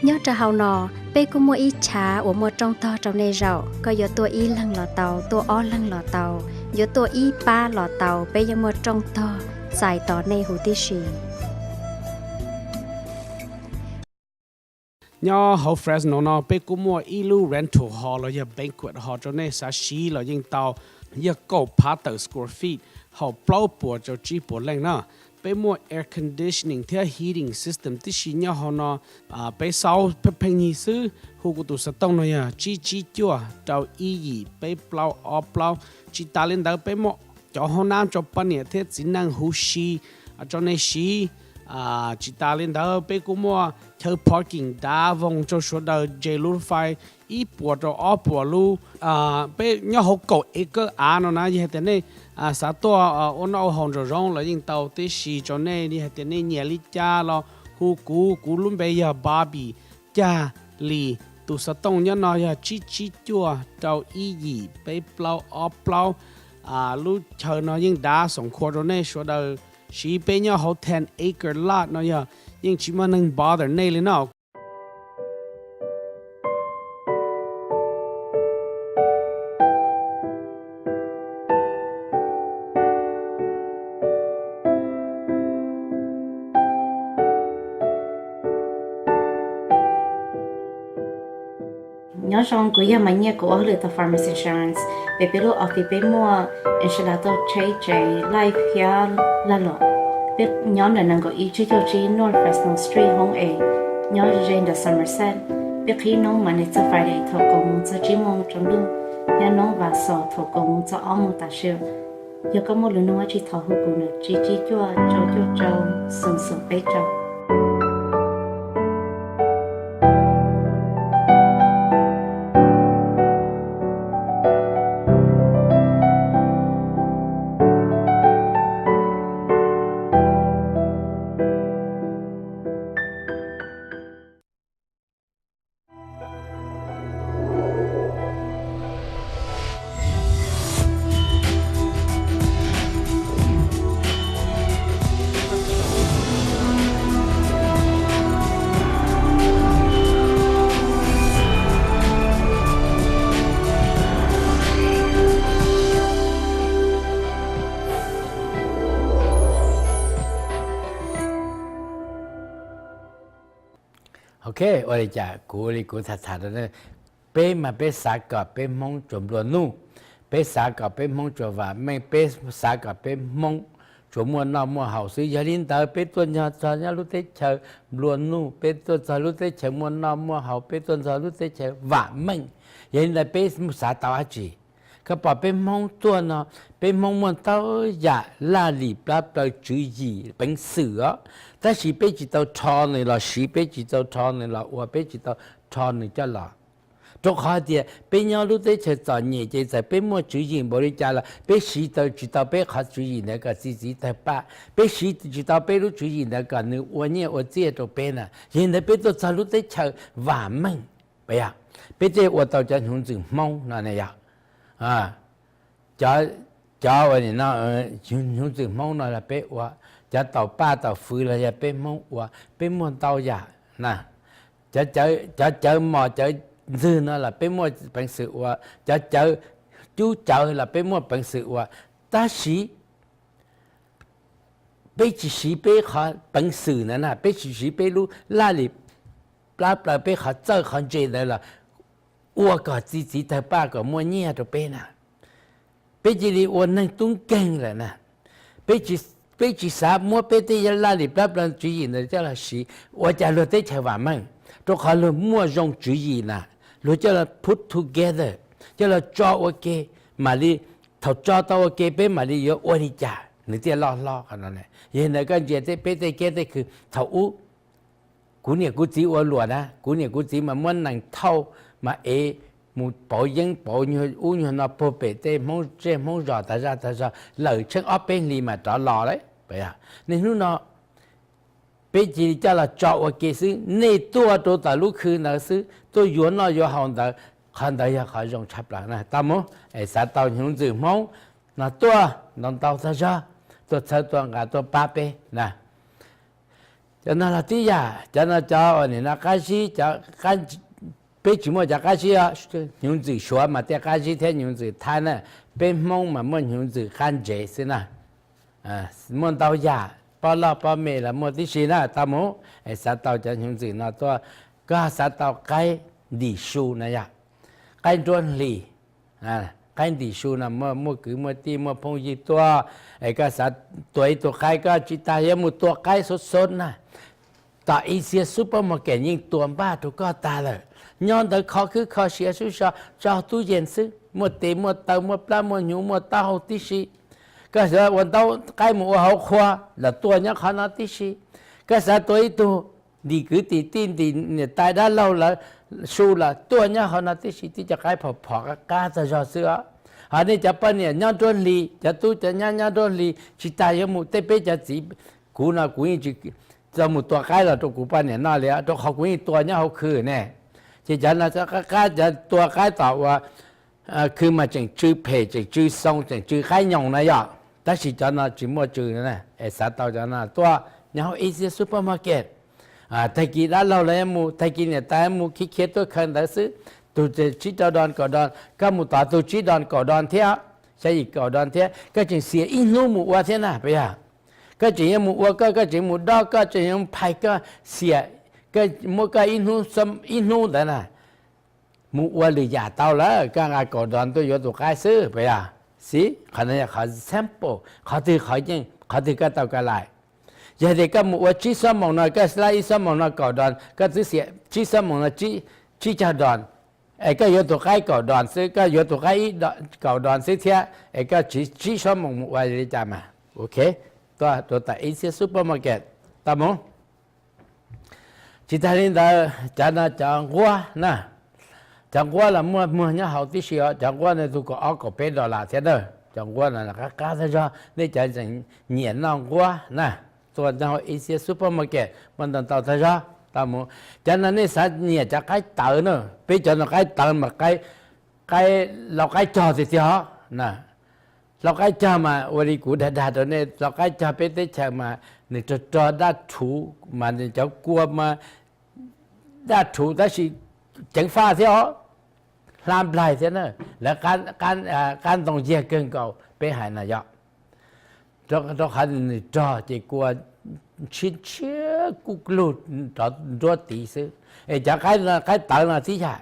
Nyob rau hauv no, peb kuj muaj ib chav uas muaj rooj tog rau nej zaum. Koj yuav tuaj ib leeg los tau, tuaj ob leeg los tau, yuav tuaj ib pab los tau, peb yeej muaj rooj tog txais tos nej huv tib si. Nyob hauv Fresno no peb kuj muaj ib lub rental hall los yog banquet hall rau nej xav siv los yeej tau, yog kaum phav tawm square feet, haum plaub puas rau tsib puas leej na. Peb muaj air conditioning thiab heating system tib si nyob hauv no. Peb xaub pheej pheej nyig xwb, hu kuv tus xov tooj no yog tsib tsib cuaj rau ib yim peb plaub ob plaub. Tsis tas li ntawd peb muaj cov hoob nab rau poj niam thiab txiv neej huv si rau nej siv. Tsis tas li ntawd peb kuj muaj chaw parking dav voog rau sawv daws ntse lub fais ib puas rau ob puas lub. Peb nyob hauv kaum acre av no na, yog hais tias nej xav tuaj ua noj ua haus nraum zoov los yeej tau tib si rau nej. Yog hais tias nej nyiam li cas los hu kuv, kuv lub npe yog Bobby Cag Lis, tus xov tooj nyob no yog tsib tsib cuaj rau ib yim peb plaub ob plaub. Lub chaw no yeej dav xoom khua rau nej sawv daws siv. Peb nyob hauv ten acre lot no yog yeej tsis muaj neeg bother nej li no. Nyob zoo, kuv yog Maiv Nyiaj, kuv ua hauj lwm tau Farmers Insurance. Peb, peb lub office peb muaj insurance tau tsheb tsev, life thiab lag luam. Peb nyob ntawm nees nkaum ib tsib caug tsib North Fresno Street, hoob A, nyob ze ntawm Somerset. Peb qhib hnub Monday txog Friday thaum kaum moos txog tsib moos tsaus ntuj, thiab hnub Vas Xaum thaum kaum moos txog ob moos tav su. Yog koj muaj lus nug dab tsi thov hu kuv ntawm tsib tsib cuaj rau cuaj rau xoom xoom peb rau. Ok, ua li cas kuv li kuv tham tham rau nej, peb mas peb xav kom peb Hmoob tsuas nplua nuj, peb xav kom peb Hmoob tsuas vam meej, peb xav kom peb Hmoob tsuas muaj noj muaj haus xwb. Yog li ntawd peb tuaj nyob txog nyob lub teb chaws nplua nuj, peb tuaj txog lub teb chaws muaj noj muaj haus, peb tuaj txog lub teb chaws vam meej. Yog li ntawd peb xav tau dab tsi? Koj pom peb Hmoob tuaj no, peb Hmoob muaj ntau yam laj lim plab plaws tswv yim peev xwm os, tab sis peb tsis tau rho nws los siv, peb tsis tau rho nws los ua, peb tsis tau rho nws coj los. Rau qhov tias peb nyob lub teb chaws txom nyem ces txawm peb muaj tswv yim npaum li cas los peb siv tau tsis tau peb qhov tswv yim ntawd kom txi txiv tawg paj, peb siv tsis tau peb lub tswv yim ntawd kom nws ua nyiaj ua txiaj rau peb na. Yog li ntawd peb tuaj txog lub teb chaws vam meej, peb tej ua tau cov hnyuv ntxwm Hmoob no ne yog, cov, cov ua no, hnyuv ntxwm Hmoob no los peb ua, cov taus paj taus fwv los yog peb Hmoob ua, peb muaj ntau yam na. Cov cawv mos cawv ntxwg no los peb muaj peev xwm ua, cov cawv cub cawv los peb muaj peev xwm ua, tab sis peb tsis siv peb qhov peev xwm ntawd na, peb tsis siv peb lub laj lim plab plaws, peb qhov txawj qhov ntse ntawd los ua kom txi txiv tawg paj kom muaj nyiaj rau peb na. Peb cia li ua neeg tub nkeeg lawm na. Peb tsis xav muab peb tej laj lim plab plaws tswv yim ntawd coj los siv ua cas luag teb chaws vam meej. Rau qhov luag muaj zoo tswv yim na, luag coj los put together, coj los tso ua ke, mam li, thaum tso tau ua ke peb mam li yuav ua li cas nws thiaj loj hlob qhov no. Yog ntawd koj ntsia tej peb tej kiab tej khw thaum ub, kuv niam kuv txiv ua luam na, kuv niam kuv txiv mas muab nees thauj mas ev mus pauv yeeb pauv nyuag ub nyuag no puag pem tej Hmoob zej Hmoob zos tag zaj tag zog lawm tsheej ob peb hlis mas rov los lawm. Niaj hnub no peb cia li coj los tso ua ke xwb, nej tuaj rau tom lub khw ntawd xwb, tuaj yuav noj yuav haus ntawd, qhov ntawd yog qhov zoo tshaj plaws na. Tau mus, es xav tau hnyuv ntxwm Hmoob no tuaj ntau ntau tag zog, tuaj txhawb tuaj nqa tuaj pab peb na. Cov no los tib yam, cov no cov uas nim no qab zib, peb tsis muaj cov qab zib, hnyuv ntxwm Suav mas tej qab zib thiab hnyuv ntxwm Thaib na, peb Hmoob mas muaj hnyuv ntxwm qab ntsev xwb na. Muaj ntau yam, pob loj pob me los muaj tib si na. Tau mus, es xav tau cov hnyuv ntxwm no tuaj, koj xav tau qaib ntim su na yom, qaib nruab hlis, qaib ntim su no muaj kwv muaj tij muaj phooj ywg tuaj, es koj xav tua ib tug qaib koj tsis tas yuav mus tua qaib xov xov na. Tom Asia Supermarket yeej tua npaj rau koj tag lawm, nyob ntawd kho khwb kho siav sub so tso tub yees xwb, muaj tes muaj taw muaj plab muaj hnyuv muaj taub hau tib si. Koj xav ua ntaub qaib mus ua hauv qhua los tuaj nyob qhov no tib si. Koj xav tua ib tug ntim kwv tim tij ntim niam tais dab laug lawv su los tuaj nyob hauv no tib si, tib co qaib phom phom qab qab tag zog xwb os. Ho nej cov poj niam nyob nruab hlis, cov tub cov nyab nyob nruab hlis tsis tas yuav mus, tej peb cov txiv, kuv no kuv yeej tsis tau mus tua qaib los rau kuv poj niam noj li, rau qhov kuv yeej tua nyob hauv khw ne. Ces cov no qab qab cov tua qaib tom uas khw mas tseem tsw phem tseem tsw xoo tseem tsw qaib nyoos na yom, tab sis cov no tsis muaj tsw na. Es xav tau cov no tuaj nyob hauv Asia Supermarket. Tag kis dab laug lawv yuav mus, tag kis niam tais yuav mus, khiav khiav tuaj khaws ntawv xwb, tus tsib rau don kaum don, koj mus tod tus tsib don kaum don thiab, xya yim kaum don thiab, koj tseem xiam ib hnub mus ua thiab na puas yog? Koj tseem yuav mus ua koj, koj tseem mus dob koj, tseem yuav phais koj, xiam, koj muab koj ib hnub ntawd na mus ua lwm yam tau lawm, koj nqa kaum don tuaj yuav tus qaib xwb puas yog? Xib, qhov no yog qhov sample, qhov twg qhov yeej, qhov twg koj tau koj laim. Yog tias koj mus ua tsib xuab moos no, koj xlab ib xuab moos no kaum don, koj twb xiam tsib xuab moos no tsib caug don, es koj yuav tus qaib kaum don xwb, koj yuav tus qaib kaum don xwb thiab, es koj tsib xuab moos mus ua li cas mas ok, tuaj rau tom Asia Supermarket, tau mus. Tsis tas li ntawd, cov no cov nquab na, cov nquab los muaj muag nyob hauv tib si os, cov nquab no tug kaum ob kaum peb dollar thiab na. Cov nquab no qab qab tag zog, nej cov tseem nyiam noj nquab na, tuaj nyob hauv Asia Supermarket muaj ntau ntau tag zog, tau mus. Cov no nej xav nyiam cov qaib tawv na, peb cov no qaib tawv mas qaib, lau qaib cog tiag tiag os na. Lau qaib cog mas ua li kuv dag dag rau nej, lau qaib cog peb teb chaws mas nws rog rog daj rhuv mas nws cov kua mas daj rhuv tab sis ceev faj thiab os, hla nplaig thiab na. Lawv qab ntoo yag kawg nkaus peb hais no yom, rau qhov nws rog ces kua ntshiab ntshiab kuj lug rov nruab tid xwb. Es cov qaib tawv no tib yam,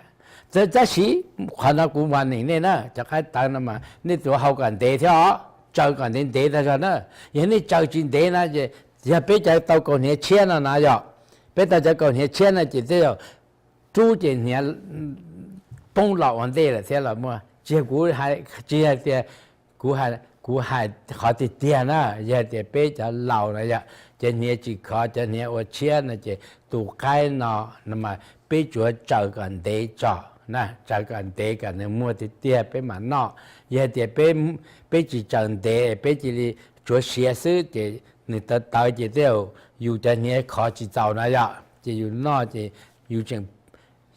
tab sis qhov no kuv vam neem nej na, cov qaib tawv no mas nej tsuav hau kom ntev thiab os, tsaws kom ntev ntev tag zog na. Yog nej tsaws tsis ntev na ces yog peb cov tau kaus hniav tshiab no na yom, peb tau cov kaus hniav tshiab no ces tej zaum rub ces hniav poob los ua ntej lawm thiab los muaj. Tsis yog kuv, tsis yog tias kuv, kuv hais qhov tiag tiag na, yog tias peb cov laus na yom, cov hniav tsis khov cov hniav ua tshiab no ces tus qaib no mas peb tsuav tsaws kom ntev tso na, tsaws kom ntev kom nws muag tiag tiag peb mam noj. Yog tias peb tsis tsaws ntev, peb cia li tsuav siav xwb ces nws tawv tawv ces tej zaum yus cov hniav khov tsis txaus no yom, ces yus noj ces yus tseem,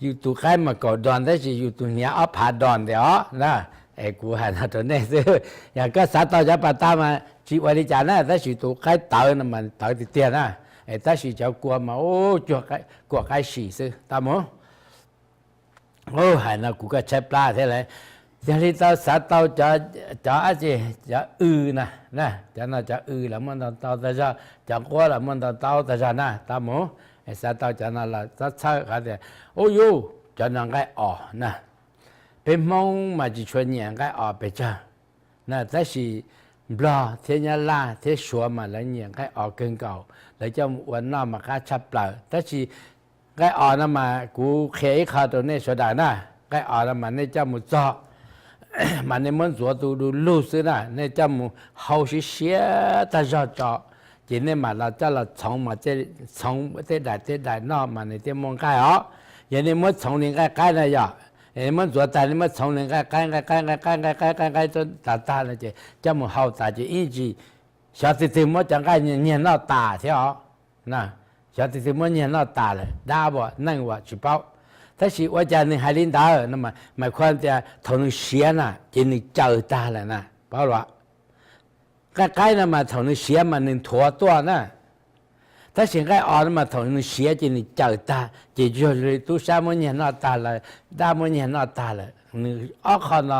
yus tus qaib mas kaum don tab sis yus tus hniav ob phav don ntawd os na. Es kuv hais no rau nej xwb, yog koj xav tau cov pas tag mas tsis ua li cas na, tab sis tus qaib tawv no mas tawv tiag tiag na. Es tab sis cov kua mas ua cuag kua qaib sim xwb, tau mus. Hais no kuv kuj tshaib plab thiab lauj. Yog li tau xav tau cov, cov ab tsi, cov w na, cov no cov w los muaj ntau ntau tag zog, cov nquab los muaj ntau ntau tag zog na, tau mus. Xav tau cov no los txhob txhawj qhov tias, ub yus, cov no nqaij os na. Peb Hmoob mas tsis tshua nyiam nqaij os pes tsawg na, tab sis Nplog thiab Nyab Laj thiab Suav mas lawv nyiam nqaij os kawg nkaus, lawv coj mus ua noj mas qab tshaj plaws. Tab sis Nqaij os no mas kuv qhia ib qho rau nej sawv daws na. Nqaij os no mas nej coj mus txog mas nej muab ntxuav tus du lug xwb na, nej coj mus hau siav siav tag zog tso, ces nej mam los coj los txhoov mas, txhoov tej daim tej daim noj mas nws thiaj muaj nqaij os. Yog nej muab txhoov li nqaij qaib na yog, muab ntxuav tag nej muab txhoov li nqaij qaib nqaij qaib nqaij qaib nqaij qaib nqaij qaib tas tag no ces coj mus hau tas ces ib ntsis xyov twg twg muab cov nqaij nyiag noj tas thiab os. Xyov twg twg muab nyiag noj tas lawm, dab as neej as tsis paub. Tab sis ua cas nws hais li ntawd no mas khuam tias thaum nws siav na ces nws caws tag lawm na, paub los? Nqaij qaib no mas thaum nws siav mas nws nthuav tuaj na. Tab sis nqaij os no mas thaum nws siav ces nws caws tag ces yog li tub sab muab nyiag noj tag lawm, dab muab nyiag noj tag lawm. Nws ob qho no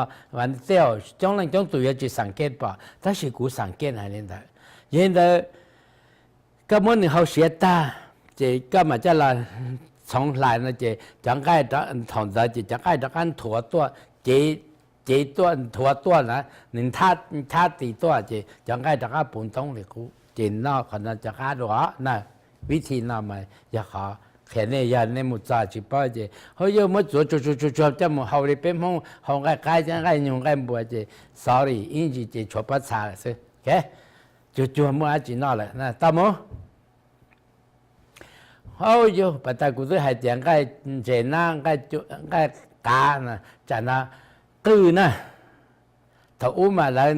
tej zaum coob leej coob tus yuav tsis xam kej pom, tab sis kuv xam kej hais li ntawd. Yog li ntawd koj muab nws hau siav tag ces koj mam coj los txhoov hlais no ces cov nqaij, thaum ntawd ces cov nqaij rov qab nthuav tuaj, cev tuaj nthuav tuaj na, nws nthab tis tuaj ces cov nqaij rov qab puv ntoob li qub ces noj qhov no rov qab dua na. Vib thi no mas yog qhov qhia nej, yog nej mus txog tsis paub ces hauj yog muab txuav tsuag tsuag tsuag tsuag coj mus hau li peb Hmoob hau nqaij qaib thiab nqaij nyuj nqaij npua ces sorry ib ntsis ces tshuav pob txha lawm xwb. Cuag cuag muaj dab tsi noj lawm, tau mus. Hauj yog pas tas kuv twb hais tias nqaij ntses nab, nqaij qav, tsam no qwj na. Thaum ub mas lawv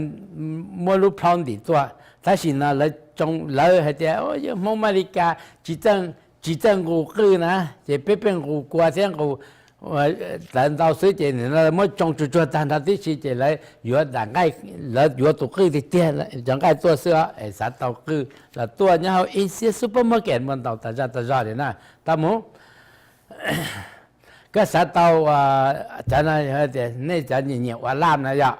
muab lub plhaub ntim tuaj, tab sis no lawv hais tias yog Hmoob Mes Lis Kas tsis txawj nqus qwj na, ces peb pheej nqus kua thiab nqus ntawd ntau xwb ces nim no muab tsoo tsuag tsuag tag nrho tib si ces lawv yuav daim nqaij, lawv yuav tus qwj tiag tiag, cov nqaij tuaj xwb os. Es xav tau qwj los tuaj nyob hauv Asia Supermarket muaj ntau tas zaj tas zog li na. Tau mus. Koj xav tau cov no, nej cov nyiam nyiam ua laj no yom,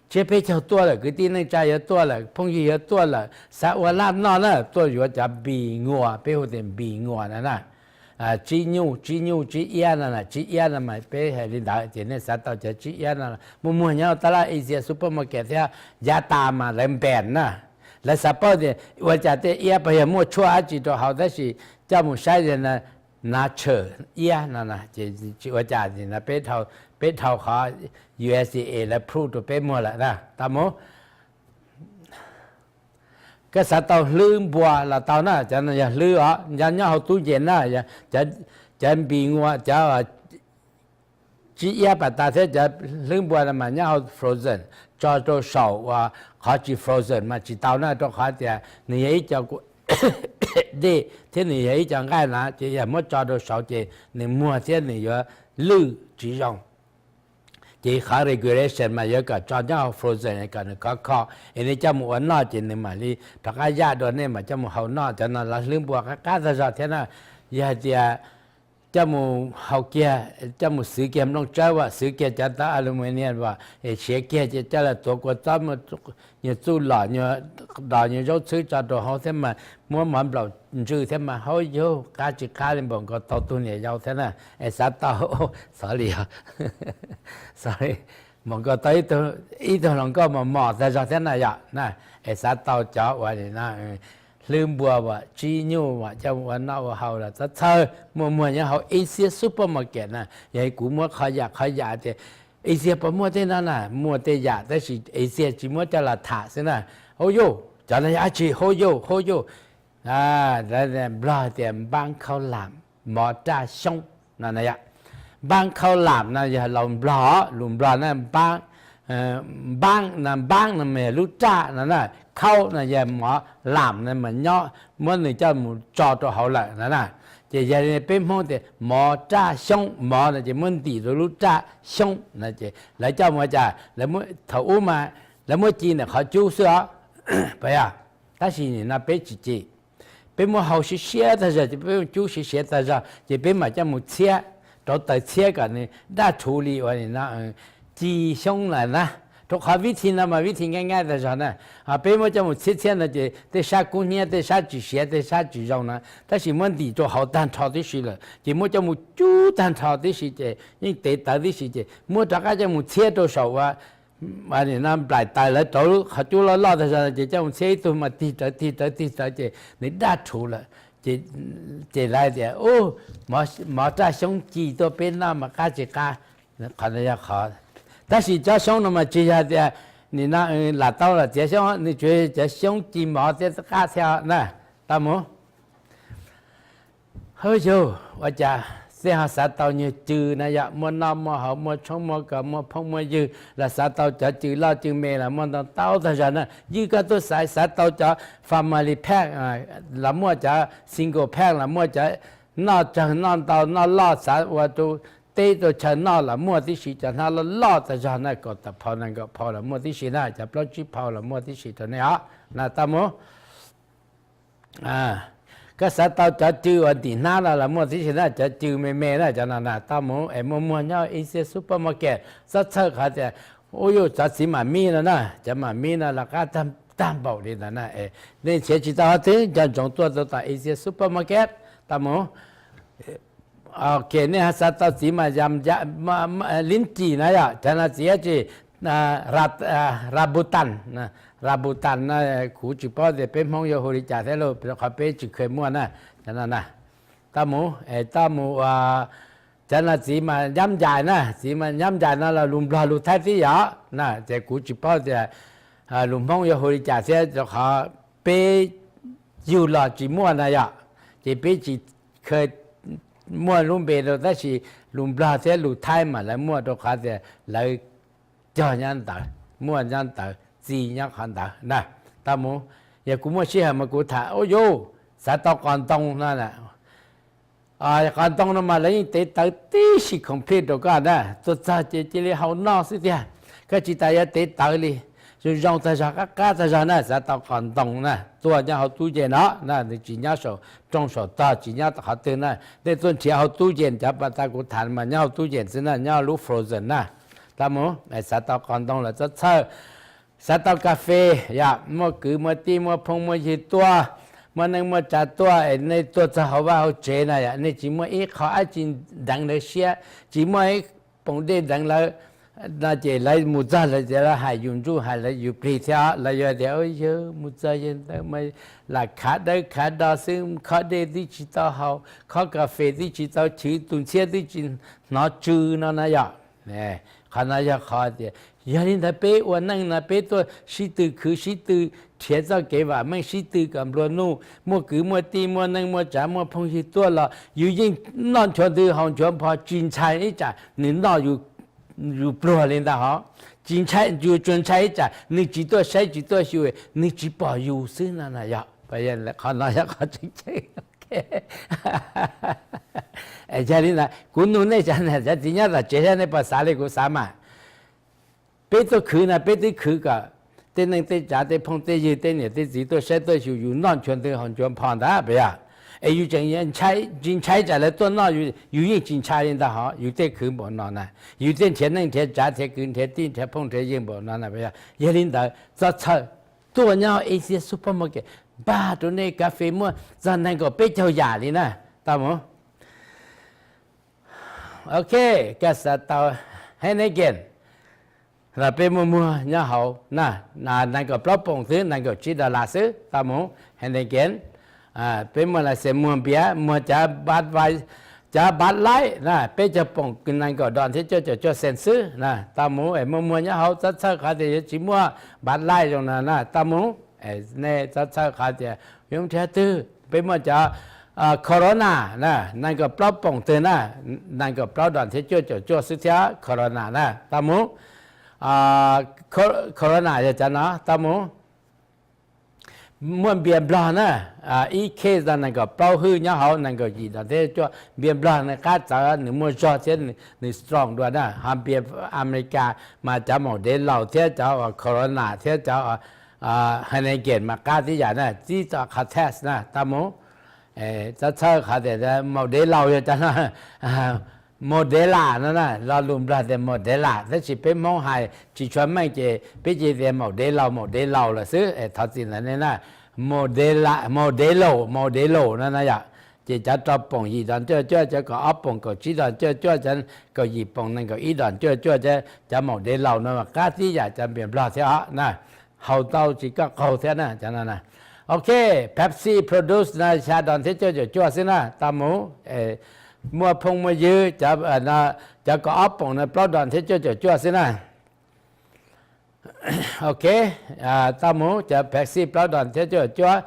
tsiab peb caug tuaj lawm, kwv tij neej tsa yuav tuaj lawm, phooj ywg yuav tuaj lawm, xav ua laj noj na, tuaj yuav cov npis nguas, peb hu tias npis nguas no na. Tsib nyuj, tsib nyuj, tsib iab no, tsib iab no mas peb hais li ntawd ces nej xav tau cov tsib iab no muaj muag nyob tab laj Asia Supermarket thiab, yav tas mas lawv npees na. Lawv xav paub tias ua cas tej iab puas yog muaj tshuaj dab tsi rau hauv, tab sis coj mus saib na, tshwm iab no ces tsis ua cas, peb dhau qhov U S D A lawv proof rau peb muag lawm na. Tau mus. Koj xav tau hlwb npua los tau na, cov no yog hlwb os, nyob hauv tub ncees na. Cov npis nguas, cov tsib iab pas tas thiab cov hlwb npua no mas nyob hauv frozen, tso rau saum uas qhov tsis frozen mas tsis tau na, rau qhov tias nws yog ib co dej thiab nws yog ib co nqaij na, ces yog muab tso rau saud ces nws muag thiab nws yuav lwj tsis zoo. Ces qhov regulation mas yuav kom tso nyob hauv frozen kom nws khov kho, es nej coj mus ua noj ces nws mam li rov qab yaj dua, nej mam coj mus hau noj. Cov no lawv hlwb npua qab qab tag zog thiab na. Yog hais tias coj mus hau kiag, coj mus xwv kiag nplooj tsawb as, xwv kiag cov tawv aluminium as, es siav kiag ces coj los tuav kua txob, nyuag txuj lom, nyuag dos, nyuag zaub txhwb tso rau hauv thiab mas muab mov nplaum ntsw thiab mas hauj yug qab tsis qab li npaum nkaus tau tug niam yau thiab na. Es xav tau, xov li, xov li, npaum nkaus tau ib tug hluas nkauj mos mos tag zog thiab na yom na. Es xav tau cov uas hlwb npua as, tsib nyuj as, coj ua noj ua haus los txhob txhawj, muaj muag nyob hauv Asia Supermarket na. Yog kuv muab qhov yam qhov yam tias Asia puas muaj tej no na, muaj tej yam tab sis Asia tsis muab coj los tham xwb na. Hauj yug, cov no yog dab tsi? Hauj yug, hauj yug, Nplog tias npab khaub lam, mov raj xyoob no na yom. Npab khaub lam no yog lus Nplog, lus Nplog na, npab, npab no, npab no mas yog lub raj no na, khaub no yog mov, lam no mas nyob, muab nws coj mus tso rau hauv lawm no na. Ces yog li peb Hmoob tias mov raj xyoob, mov no ces muab ntim rau lub raj, xyoob no ces lawv coj mus ua cas? Thaum ub mas lawv muab ci ntawm qhov cub xwb os, puas yog? Tab sis nim no peb tsis ci, peb muab hau siav siav tag zog ces peb muab cub siav siav tag zog ces peb mam coj mus txhiab rau taws txhiab kom nws daj rhuv li uas nim no ci xyoob lawm na. Rau qhov vib thi no mas vib thi nqaij nqaij tag zog na, peb muab coj mus txhiab txhiab no ces tej sab kub hnyiab, tej sab tsis siav, tej sab tsis zoo na, tab sis muab ntim rau hauv tag nrho tib si lawm ces muab coj mus cub tag nrho tib si ces yeej tev tawv tib si ces muab rov qab coj mus txhiab rau saum uas nim no nplaim taws lawv rauv qhov cub loj loj tag zog ces coj mus txhiab ib tug mas tig rawv tig rawv tig rawv ces nws daj rhuv lawm. Ces lawv tias, u, mov raj xyoob ci tuaj peb noj mas qab tsis qab. Qhov no yog qhov, tab sis cov xyoob no mas tsis yog tias nim no lam tau los txiav xyoob, nws tsuas yog cov xyoob ci mov thiab qab thiab na. Tau mus. Hwb yug, ua cas xij ho xav tau nyuag cw na yom, muaj noj muaj haus, muaj tshoob muaj kos, muaj phooj muaj ywg los xav tau cov cw loj cw me los muaj ntau ntau tag zog na. Ywj koj tuaj xav, xav tau cov family pack los muaj, cov single pack los muaj, cov noj tsawg noj ntau noj loj xav ua rau teb rau chaw noj los muaj tib si, cov hnab loj loj tag zog na, kaum tawm phau nees nkaum phau los muaj tib si na, cov plaub tsib phau los muaj tib si rau nej os na. Tau mus. Koj xav tau cov cw uas ntim hnab no los muaj tib si na, cov cw me me na, cov no na. Tau mus. Es muaj muag nyob Asia Supermarket, txhob txhawj qhov tias, u, yus cov txiv mam mib no na, cov mam mib no los qab tag npaum li ntawd na. Nej nrhiav tsis tau qhov twg, nco ntsoov tuaj rau tom Asia Supermarket. Tau mus. Ok, nej ho xav tau txiv mas yam, lim cim na yom, cov no txiv dab tsi, rambutan, rambutan no, kuv tsis paub tias peb Hmoob yuav hu li cas thiab lauj, rau qhov peb tsis kheev muaj na. Cov no na, tau mus, es tau mus ua, cov no txiv mas nyab ncaim na, txiv mas nyab ncaim no los lus Nplog lus Thaib tib yom na, ces kuv tsis paub tias lus Hmoob yuav hu li cas thiab, rau qhov peb yug los tsis muaj na yom, ces peb tsis kheev muaj lub npe rau, tab sis lus Nplog thiab lus Thaib mas lawv muaj, rau qhov tias lawv cog nyob ntawd, muaj nyob ntawd, txi nyob qhov ntawd na. Tau mus. Yog kuv muaj sij hawm mas kuv tham, u, yus xav tau qos ntoo no. Qos ntoo no mas lawv yeej tev tawv tib si complete rau koj na, tuaj txog ces cia li haus noj xwb tiag. Koj tsis tas yuav tev tawv li, zoo zoo tag zog, qab qab tag zog na. Xav tau qos ntoo na, tuaj nyob hauv tub yees no na, nws tsis nyob saum rooj saum tog, tsis nyob qhov twg na. Nej tuaj nrhiav hauv tub yees, cov pas tas kuv tham mas nyob hauv tub yees xwb na, nyob lub frozen na. Tau mus. Xav tau qos ntoo los txhob txhawj. Xav tau kas fes yom, muaj kwv muaj tij muaj phooj muaj ywg tuaj, muaj neej muaj tsav tuaj, es nej tuaj txog hauv vaj hauv tsev na yom, nej tsis muaj ib qho dab tsi nteev lawv siab, tsis muaj ib poom dej nteev lawv no, ces lawv mus txog lawv tias lawv hais yus ntsuj, hais lawv yus plig thiab, lawv yuav tias, yawg mus txog yawg ntawd mas lam khav dawb khav do xwb, khob dej twb tsis tau haus, khob kas fes twb tsis tau chwv, tus ntxhiab twb tsis hnov tsw no na yom. Qhov no yog qhov tias, yog li ntawd peb ua neej no peb tuaj sib tw khwv, sib tw nrhiav txoj kev vam meej, sib tw kom nplua nuj, muaj kwv muaj tij muaj neej muaj tsav muaj phooj ywg tuaj los yus yeej noj nchuav ntws haus nchuav nphos, tsis ntshai ib tsam nws noj yus pluag li ntag hov. Tsis ntshai, yus tsuas ntshai ib tsam nws tsis tuaj saib tsis tuaj xyuas, nws tsis pom yus xwb no na yog. Qhov no yog qhov tseeb tseeb. Yog li ntawd kuv nug nej cov txiv nyob tom tsev thiab, nej puas xav li kuv xav mas? Peb tuaj khwv no peb twb khwv kom tej neej tej tsav, tej phooj tej ywg, tej niam tej txiv tuaj saib tuaj xyuas yus noj nchuav ntws haus nchuav nphos ntag puas yog? Es yus tseem tsis ntshai tsam lawv tuaj noj, yus yeej tsis ntshai li ntag hov, yus thiaj khwv npaum no na, yus thiaj nrhiav neej nrhiav tsav, nrhiav kwv nrhiav tij, nrhiav phooj nrhiav ywg npaum no na puas yog? Yog li ntawd txhob txhawj, tuaj nyob Asia Supermarket, npaj rau nej kas fes muaj txog nees nkaum peb caug yam li na. Tau mus. Ok, koj xav tau Heineken los peb muaj muag nyob hauv na, nees nkaum plaub poom xwb, nees nkaum tsib dollar xwb. Tau mus. Heineken, peb muaj license muag npias, muag cov Bud Light, cov Bud Light na, peb caug poom nees nkaum dollar thiab cuaj caum cuaj cent xwb na. Tau mus. Es muaj muag nyob hauv, txhob txhawj qhov tias yuav tsis muaj Bud Light zoo no na. Tau mus. Nej txhob txhawj qhov tias yuav nrhiav twg, peb muaj cov Corona na, nees nkaum plaub poom twg na, nees nkaum plaub dollar thiab cuaj caum cuaj xwb thiab Corona na. Tau mus. Corona yog cov no. Tau mus. Muaj npias Nplog na, ib case no nees nkaum plaub hwj nyob hauv, nees nkaum yim dollar thiab cuaj. Npias Nplog nws qab txawv, nws muaj zog thiab nws strong dua na. Ho npias Amelikas mas cov Modelo thiab cov Corona thiab cov Heineken mas qab tib yam na, tib txoj qhov taste na. Tau mus. Txhob txhawj qhov tias Modelo yog cov no, Modela no na, lo lus Nplog tias Modela, tab sis peb Hmoob hais tsis tshua meej ces peb cia tias Modelo, Modelo lawm xwb. Thov txim ntawm nej na. Modela, Modelo, Modelo no na yom. Ces cov rau poom yim dollar cuaj cuaj, cov kaum ob poom kaum tsib dollar cuaj cuaj, cov kaum yim poom nees nkaum ib dollar cuaj cuaj, cov Modelo no mas qab tib yam cov npias Nplog thiab os na. Haus tau tsis koj qaug thiab na cov no na. Ok, Pepsi produce na xya don thiab cuaj caum cuaj xwb na, tau mus. Muaj phooj muaj ywg, cov kaum ob poom no plaub don thiab cuaj caum cuaj xwb na. Ok, tau mus, cov Pepsi plaub don thiab cuaj caum cuaj,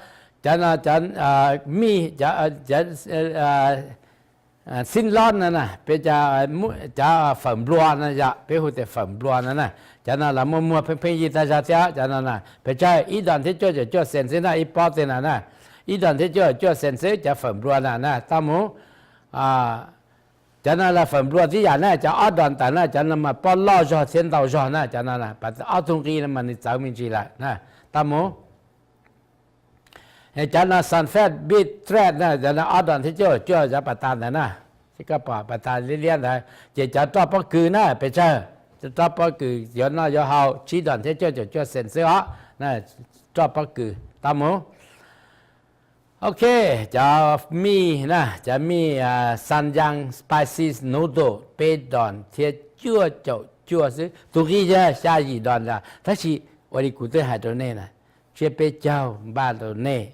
cov no cov mij, xib lob no na, peb cov fawm nplua no yom, peb hu tias fawm nplua no na, cov no los muaj muag pheej pheej yig tag zog thiab cov no na, pes tsawg ib don thiab cuaj caum cuaj cent xwb na, ib pob tej no na, ib don thiab cuaj caum cuaj cent xwb cov fawm nplua no na, tau mus. Cov no los fawm nplua tib yam na, cov ob don ntawd na, cov no mas pob loj zog thiab ntau zog na, cov no ob tug nqi no mas nws txawv me ntsis lawm na, tau mus. Cov no sunfed bean spread na, cov no ob don thiab cuaj caum cuaj cov pas tas ntawd na, koj pom pas tas liab liab ntawd, ces cov roj pob kws na, pes tsawg, roj pob kws yuav noj yuav haus tsib don thiab cuaj caum cuaj cent xwb os, roj pob kws, tau mus. Ok, cov mij na, cov mij Sanyang spicy noodle peb don thiab cuaj caum cuaj xwb, tus nqi yog xya yim don lawm, tab sis ua li kuv twb hais rau nej na, tsiab peb caug npaj rau nej,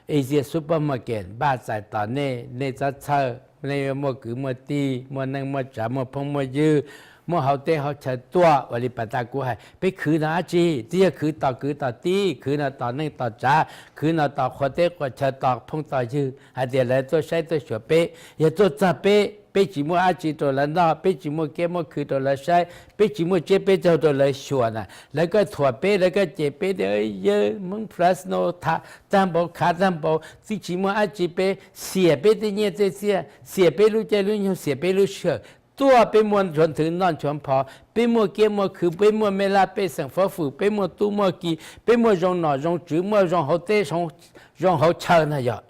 Asia Supermarket npaj txais tos nej, nej txhob txhawj, nej yuav muaj kwv muaj tij, muaj neej muaj tsav, muaj phooj muaj ywg, muaj hauv teb hauv chaw tuaj. Ua li pas tas kuv hais, peb khwv no dab tsi? Twb yog khwv tos kwv tos tij, khwv no tos neej tos tsav, khwv no tos qhua teb qhua chaw, tos phooj tos ywg hais tias lawv tuaj saib tuaj xyuas peb. Yog tuaj txog peb, peb tsis muaj dab tsi rau lawv noj, peb tsis muaj kiab muaj khw rau lawv saib, peb tsis muaj tsiab peb caug rau lawv xyuas na, lawv kuj thuam peb, lawv kuj cem peb tias yawg Hmoob Fresno tag npaum khav tag npaum, twb tsis muaj dab tsi, peb xiam peb tej nyiaj tej txiaj, xiam peb lub caij lub nyoog, xiam peb lub sij hawm tuaj, peb muaj nchuav nthwv noj nchuav phov, peb muaj kiab muaj khw, peb muaj mej laj pej xeem fob fwm, peb muaj tub muaj ki, peb muaj zoo nom zoo tswv, muaj zoo hauv teb zoo hauv chaw na yog.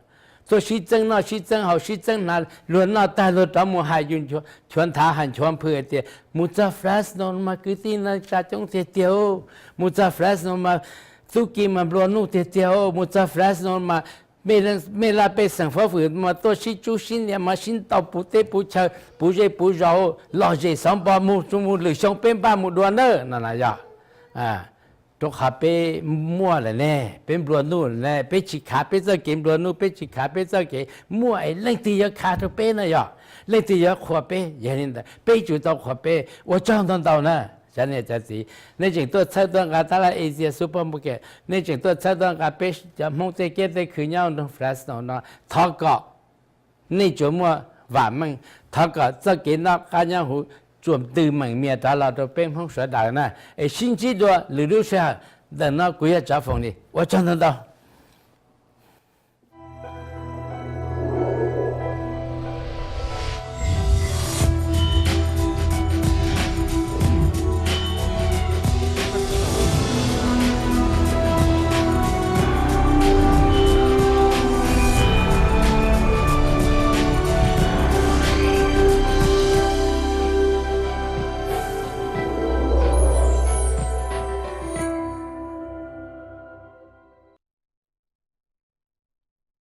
Tuaj sib txeeb noj sib txeeb haus sib txeeb hnav, luag noj tag luag rov mus hais yus nchuav nthav hais nchuav nphwv hais tias mus txog Fresno mas kwv tij neej tsa coob tiag tiag, mus txog Fresno mas tub ki mas nplua nuj tiag tiag, mus txog Fresno mas mej laj pej xeem fob fwm mas tuaj sib tsub sib nias mas sib ntaus puv teb puv chaw puv zej puv zos, lom zem xov npo, mus mus lwm xyoo peb npaj mus dua nawb no na yog. Rau qhov peb muaj lawm ne, peb nplua nuj lawm ne, peb tsis khav peb txoj kev nplua nuj, peb tsis khav peb txoj kev muaj es leej twg yuav khav rau peb na yog, leej twg yuav qhuas peb. Yog li ntawd peb yuav tsum tau qhuas peb, ua tsaug ntau ntau na. Cov niam cov txiv, nej tseem tuaj txhawb tuaj nqa tab laj Asia Supermarket, nej tseem tuaj txhawb tuaj nqa peb cov Hmoob tej kiab tej khw nyob nroog Fresno no, thov kom nej tsuas muaj vam meej, thov kom txoj kev noj qab nyob huv tsuas ntws meem mias rov los rau peb Hmoob sawv daws na. Es sib ntsib dua lwm lub sij hawm, ntawm no kuv yog Tsav Foom Lis, ua tsaug ntau ntau.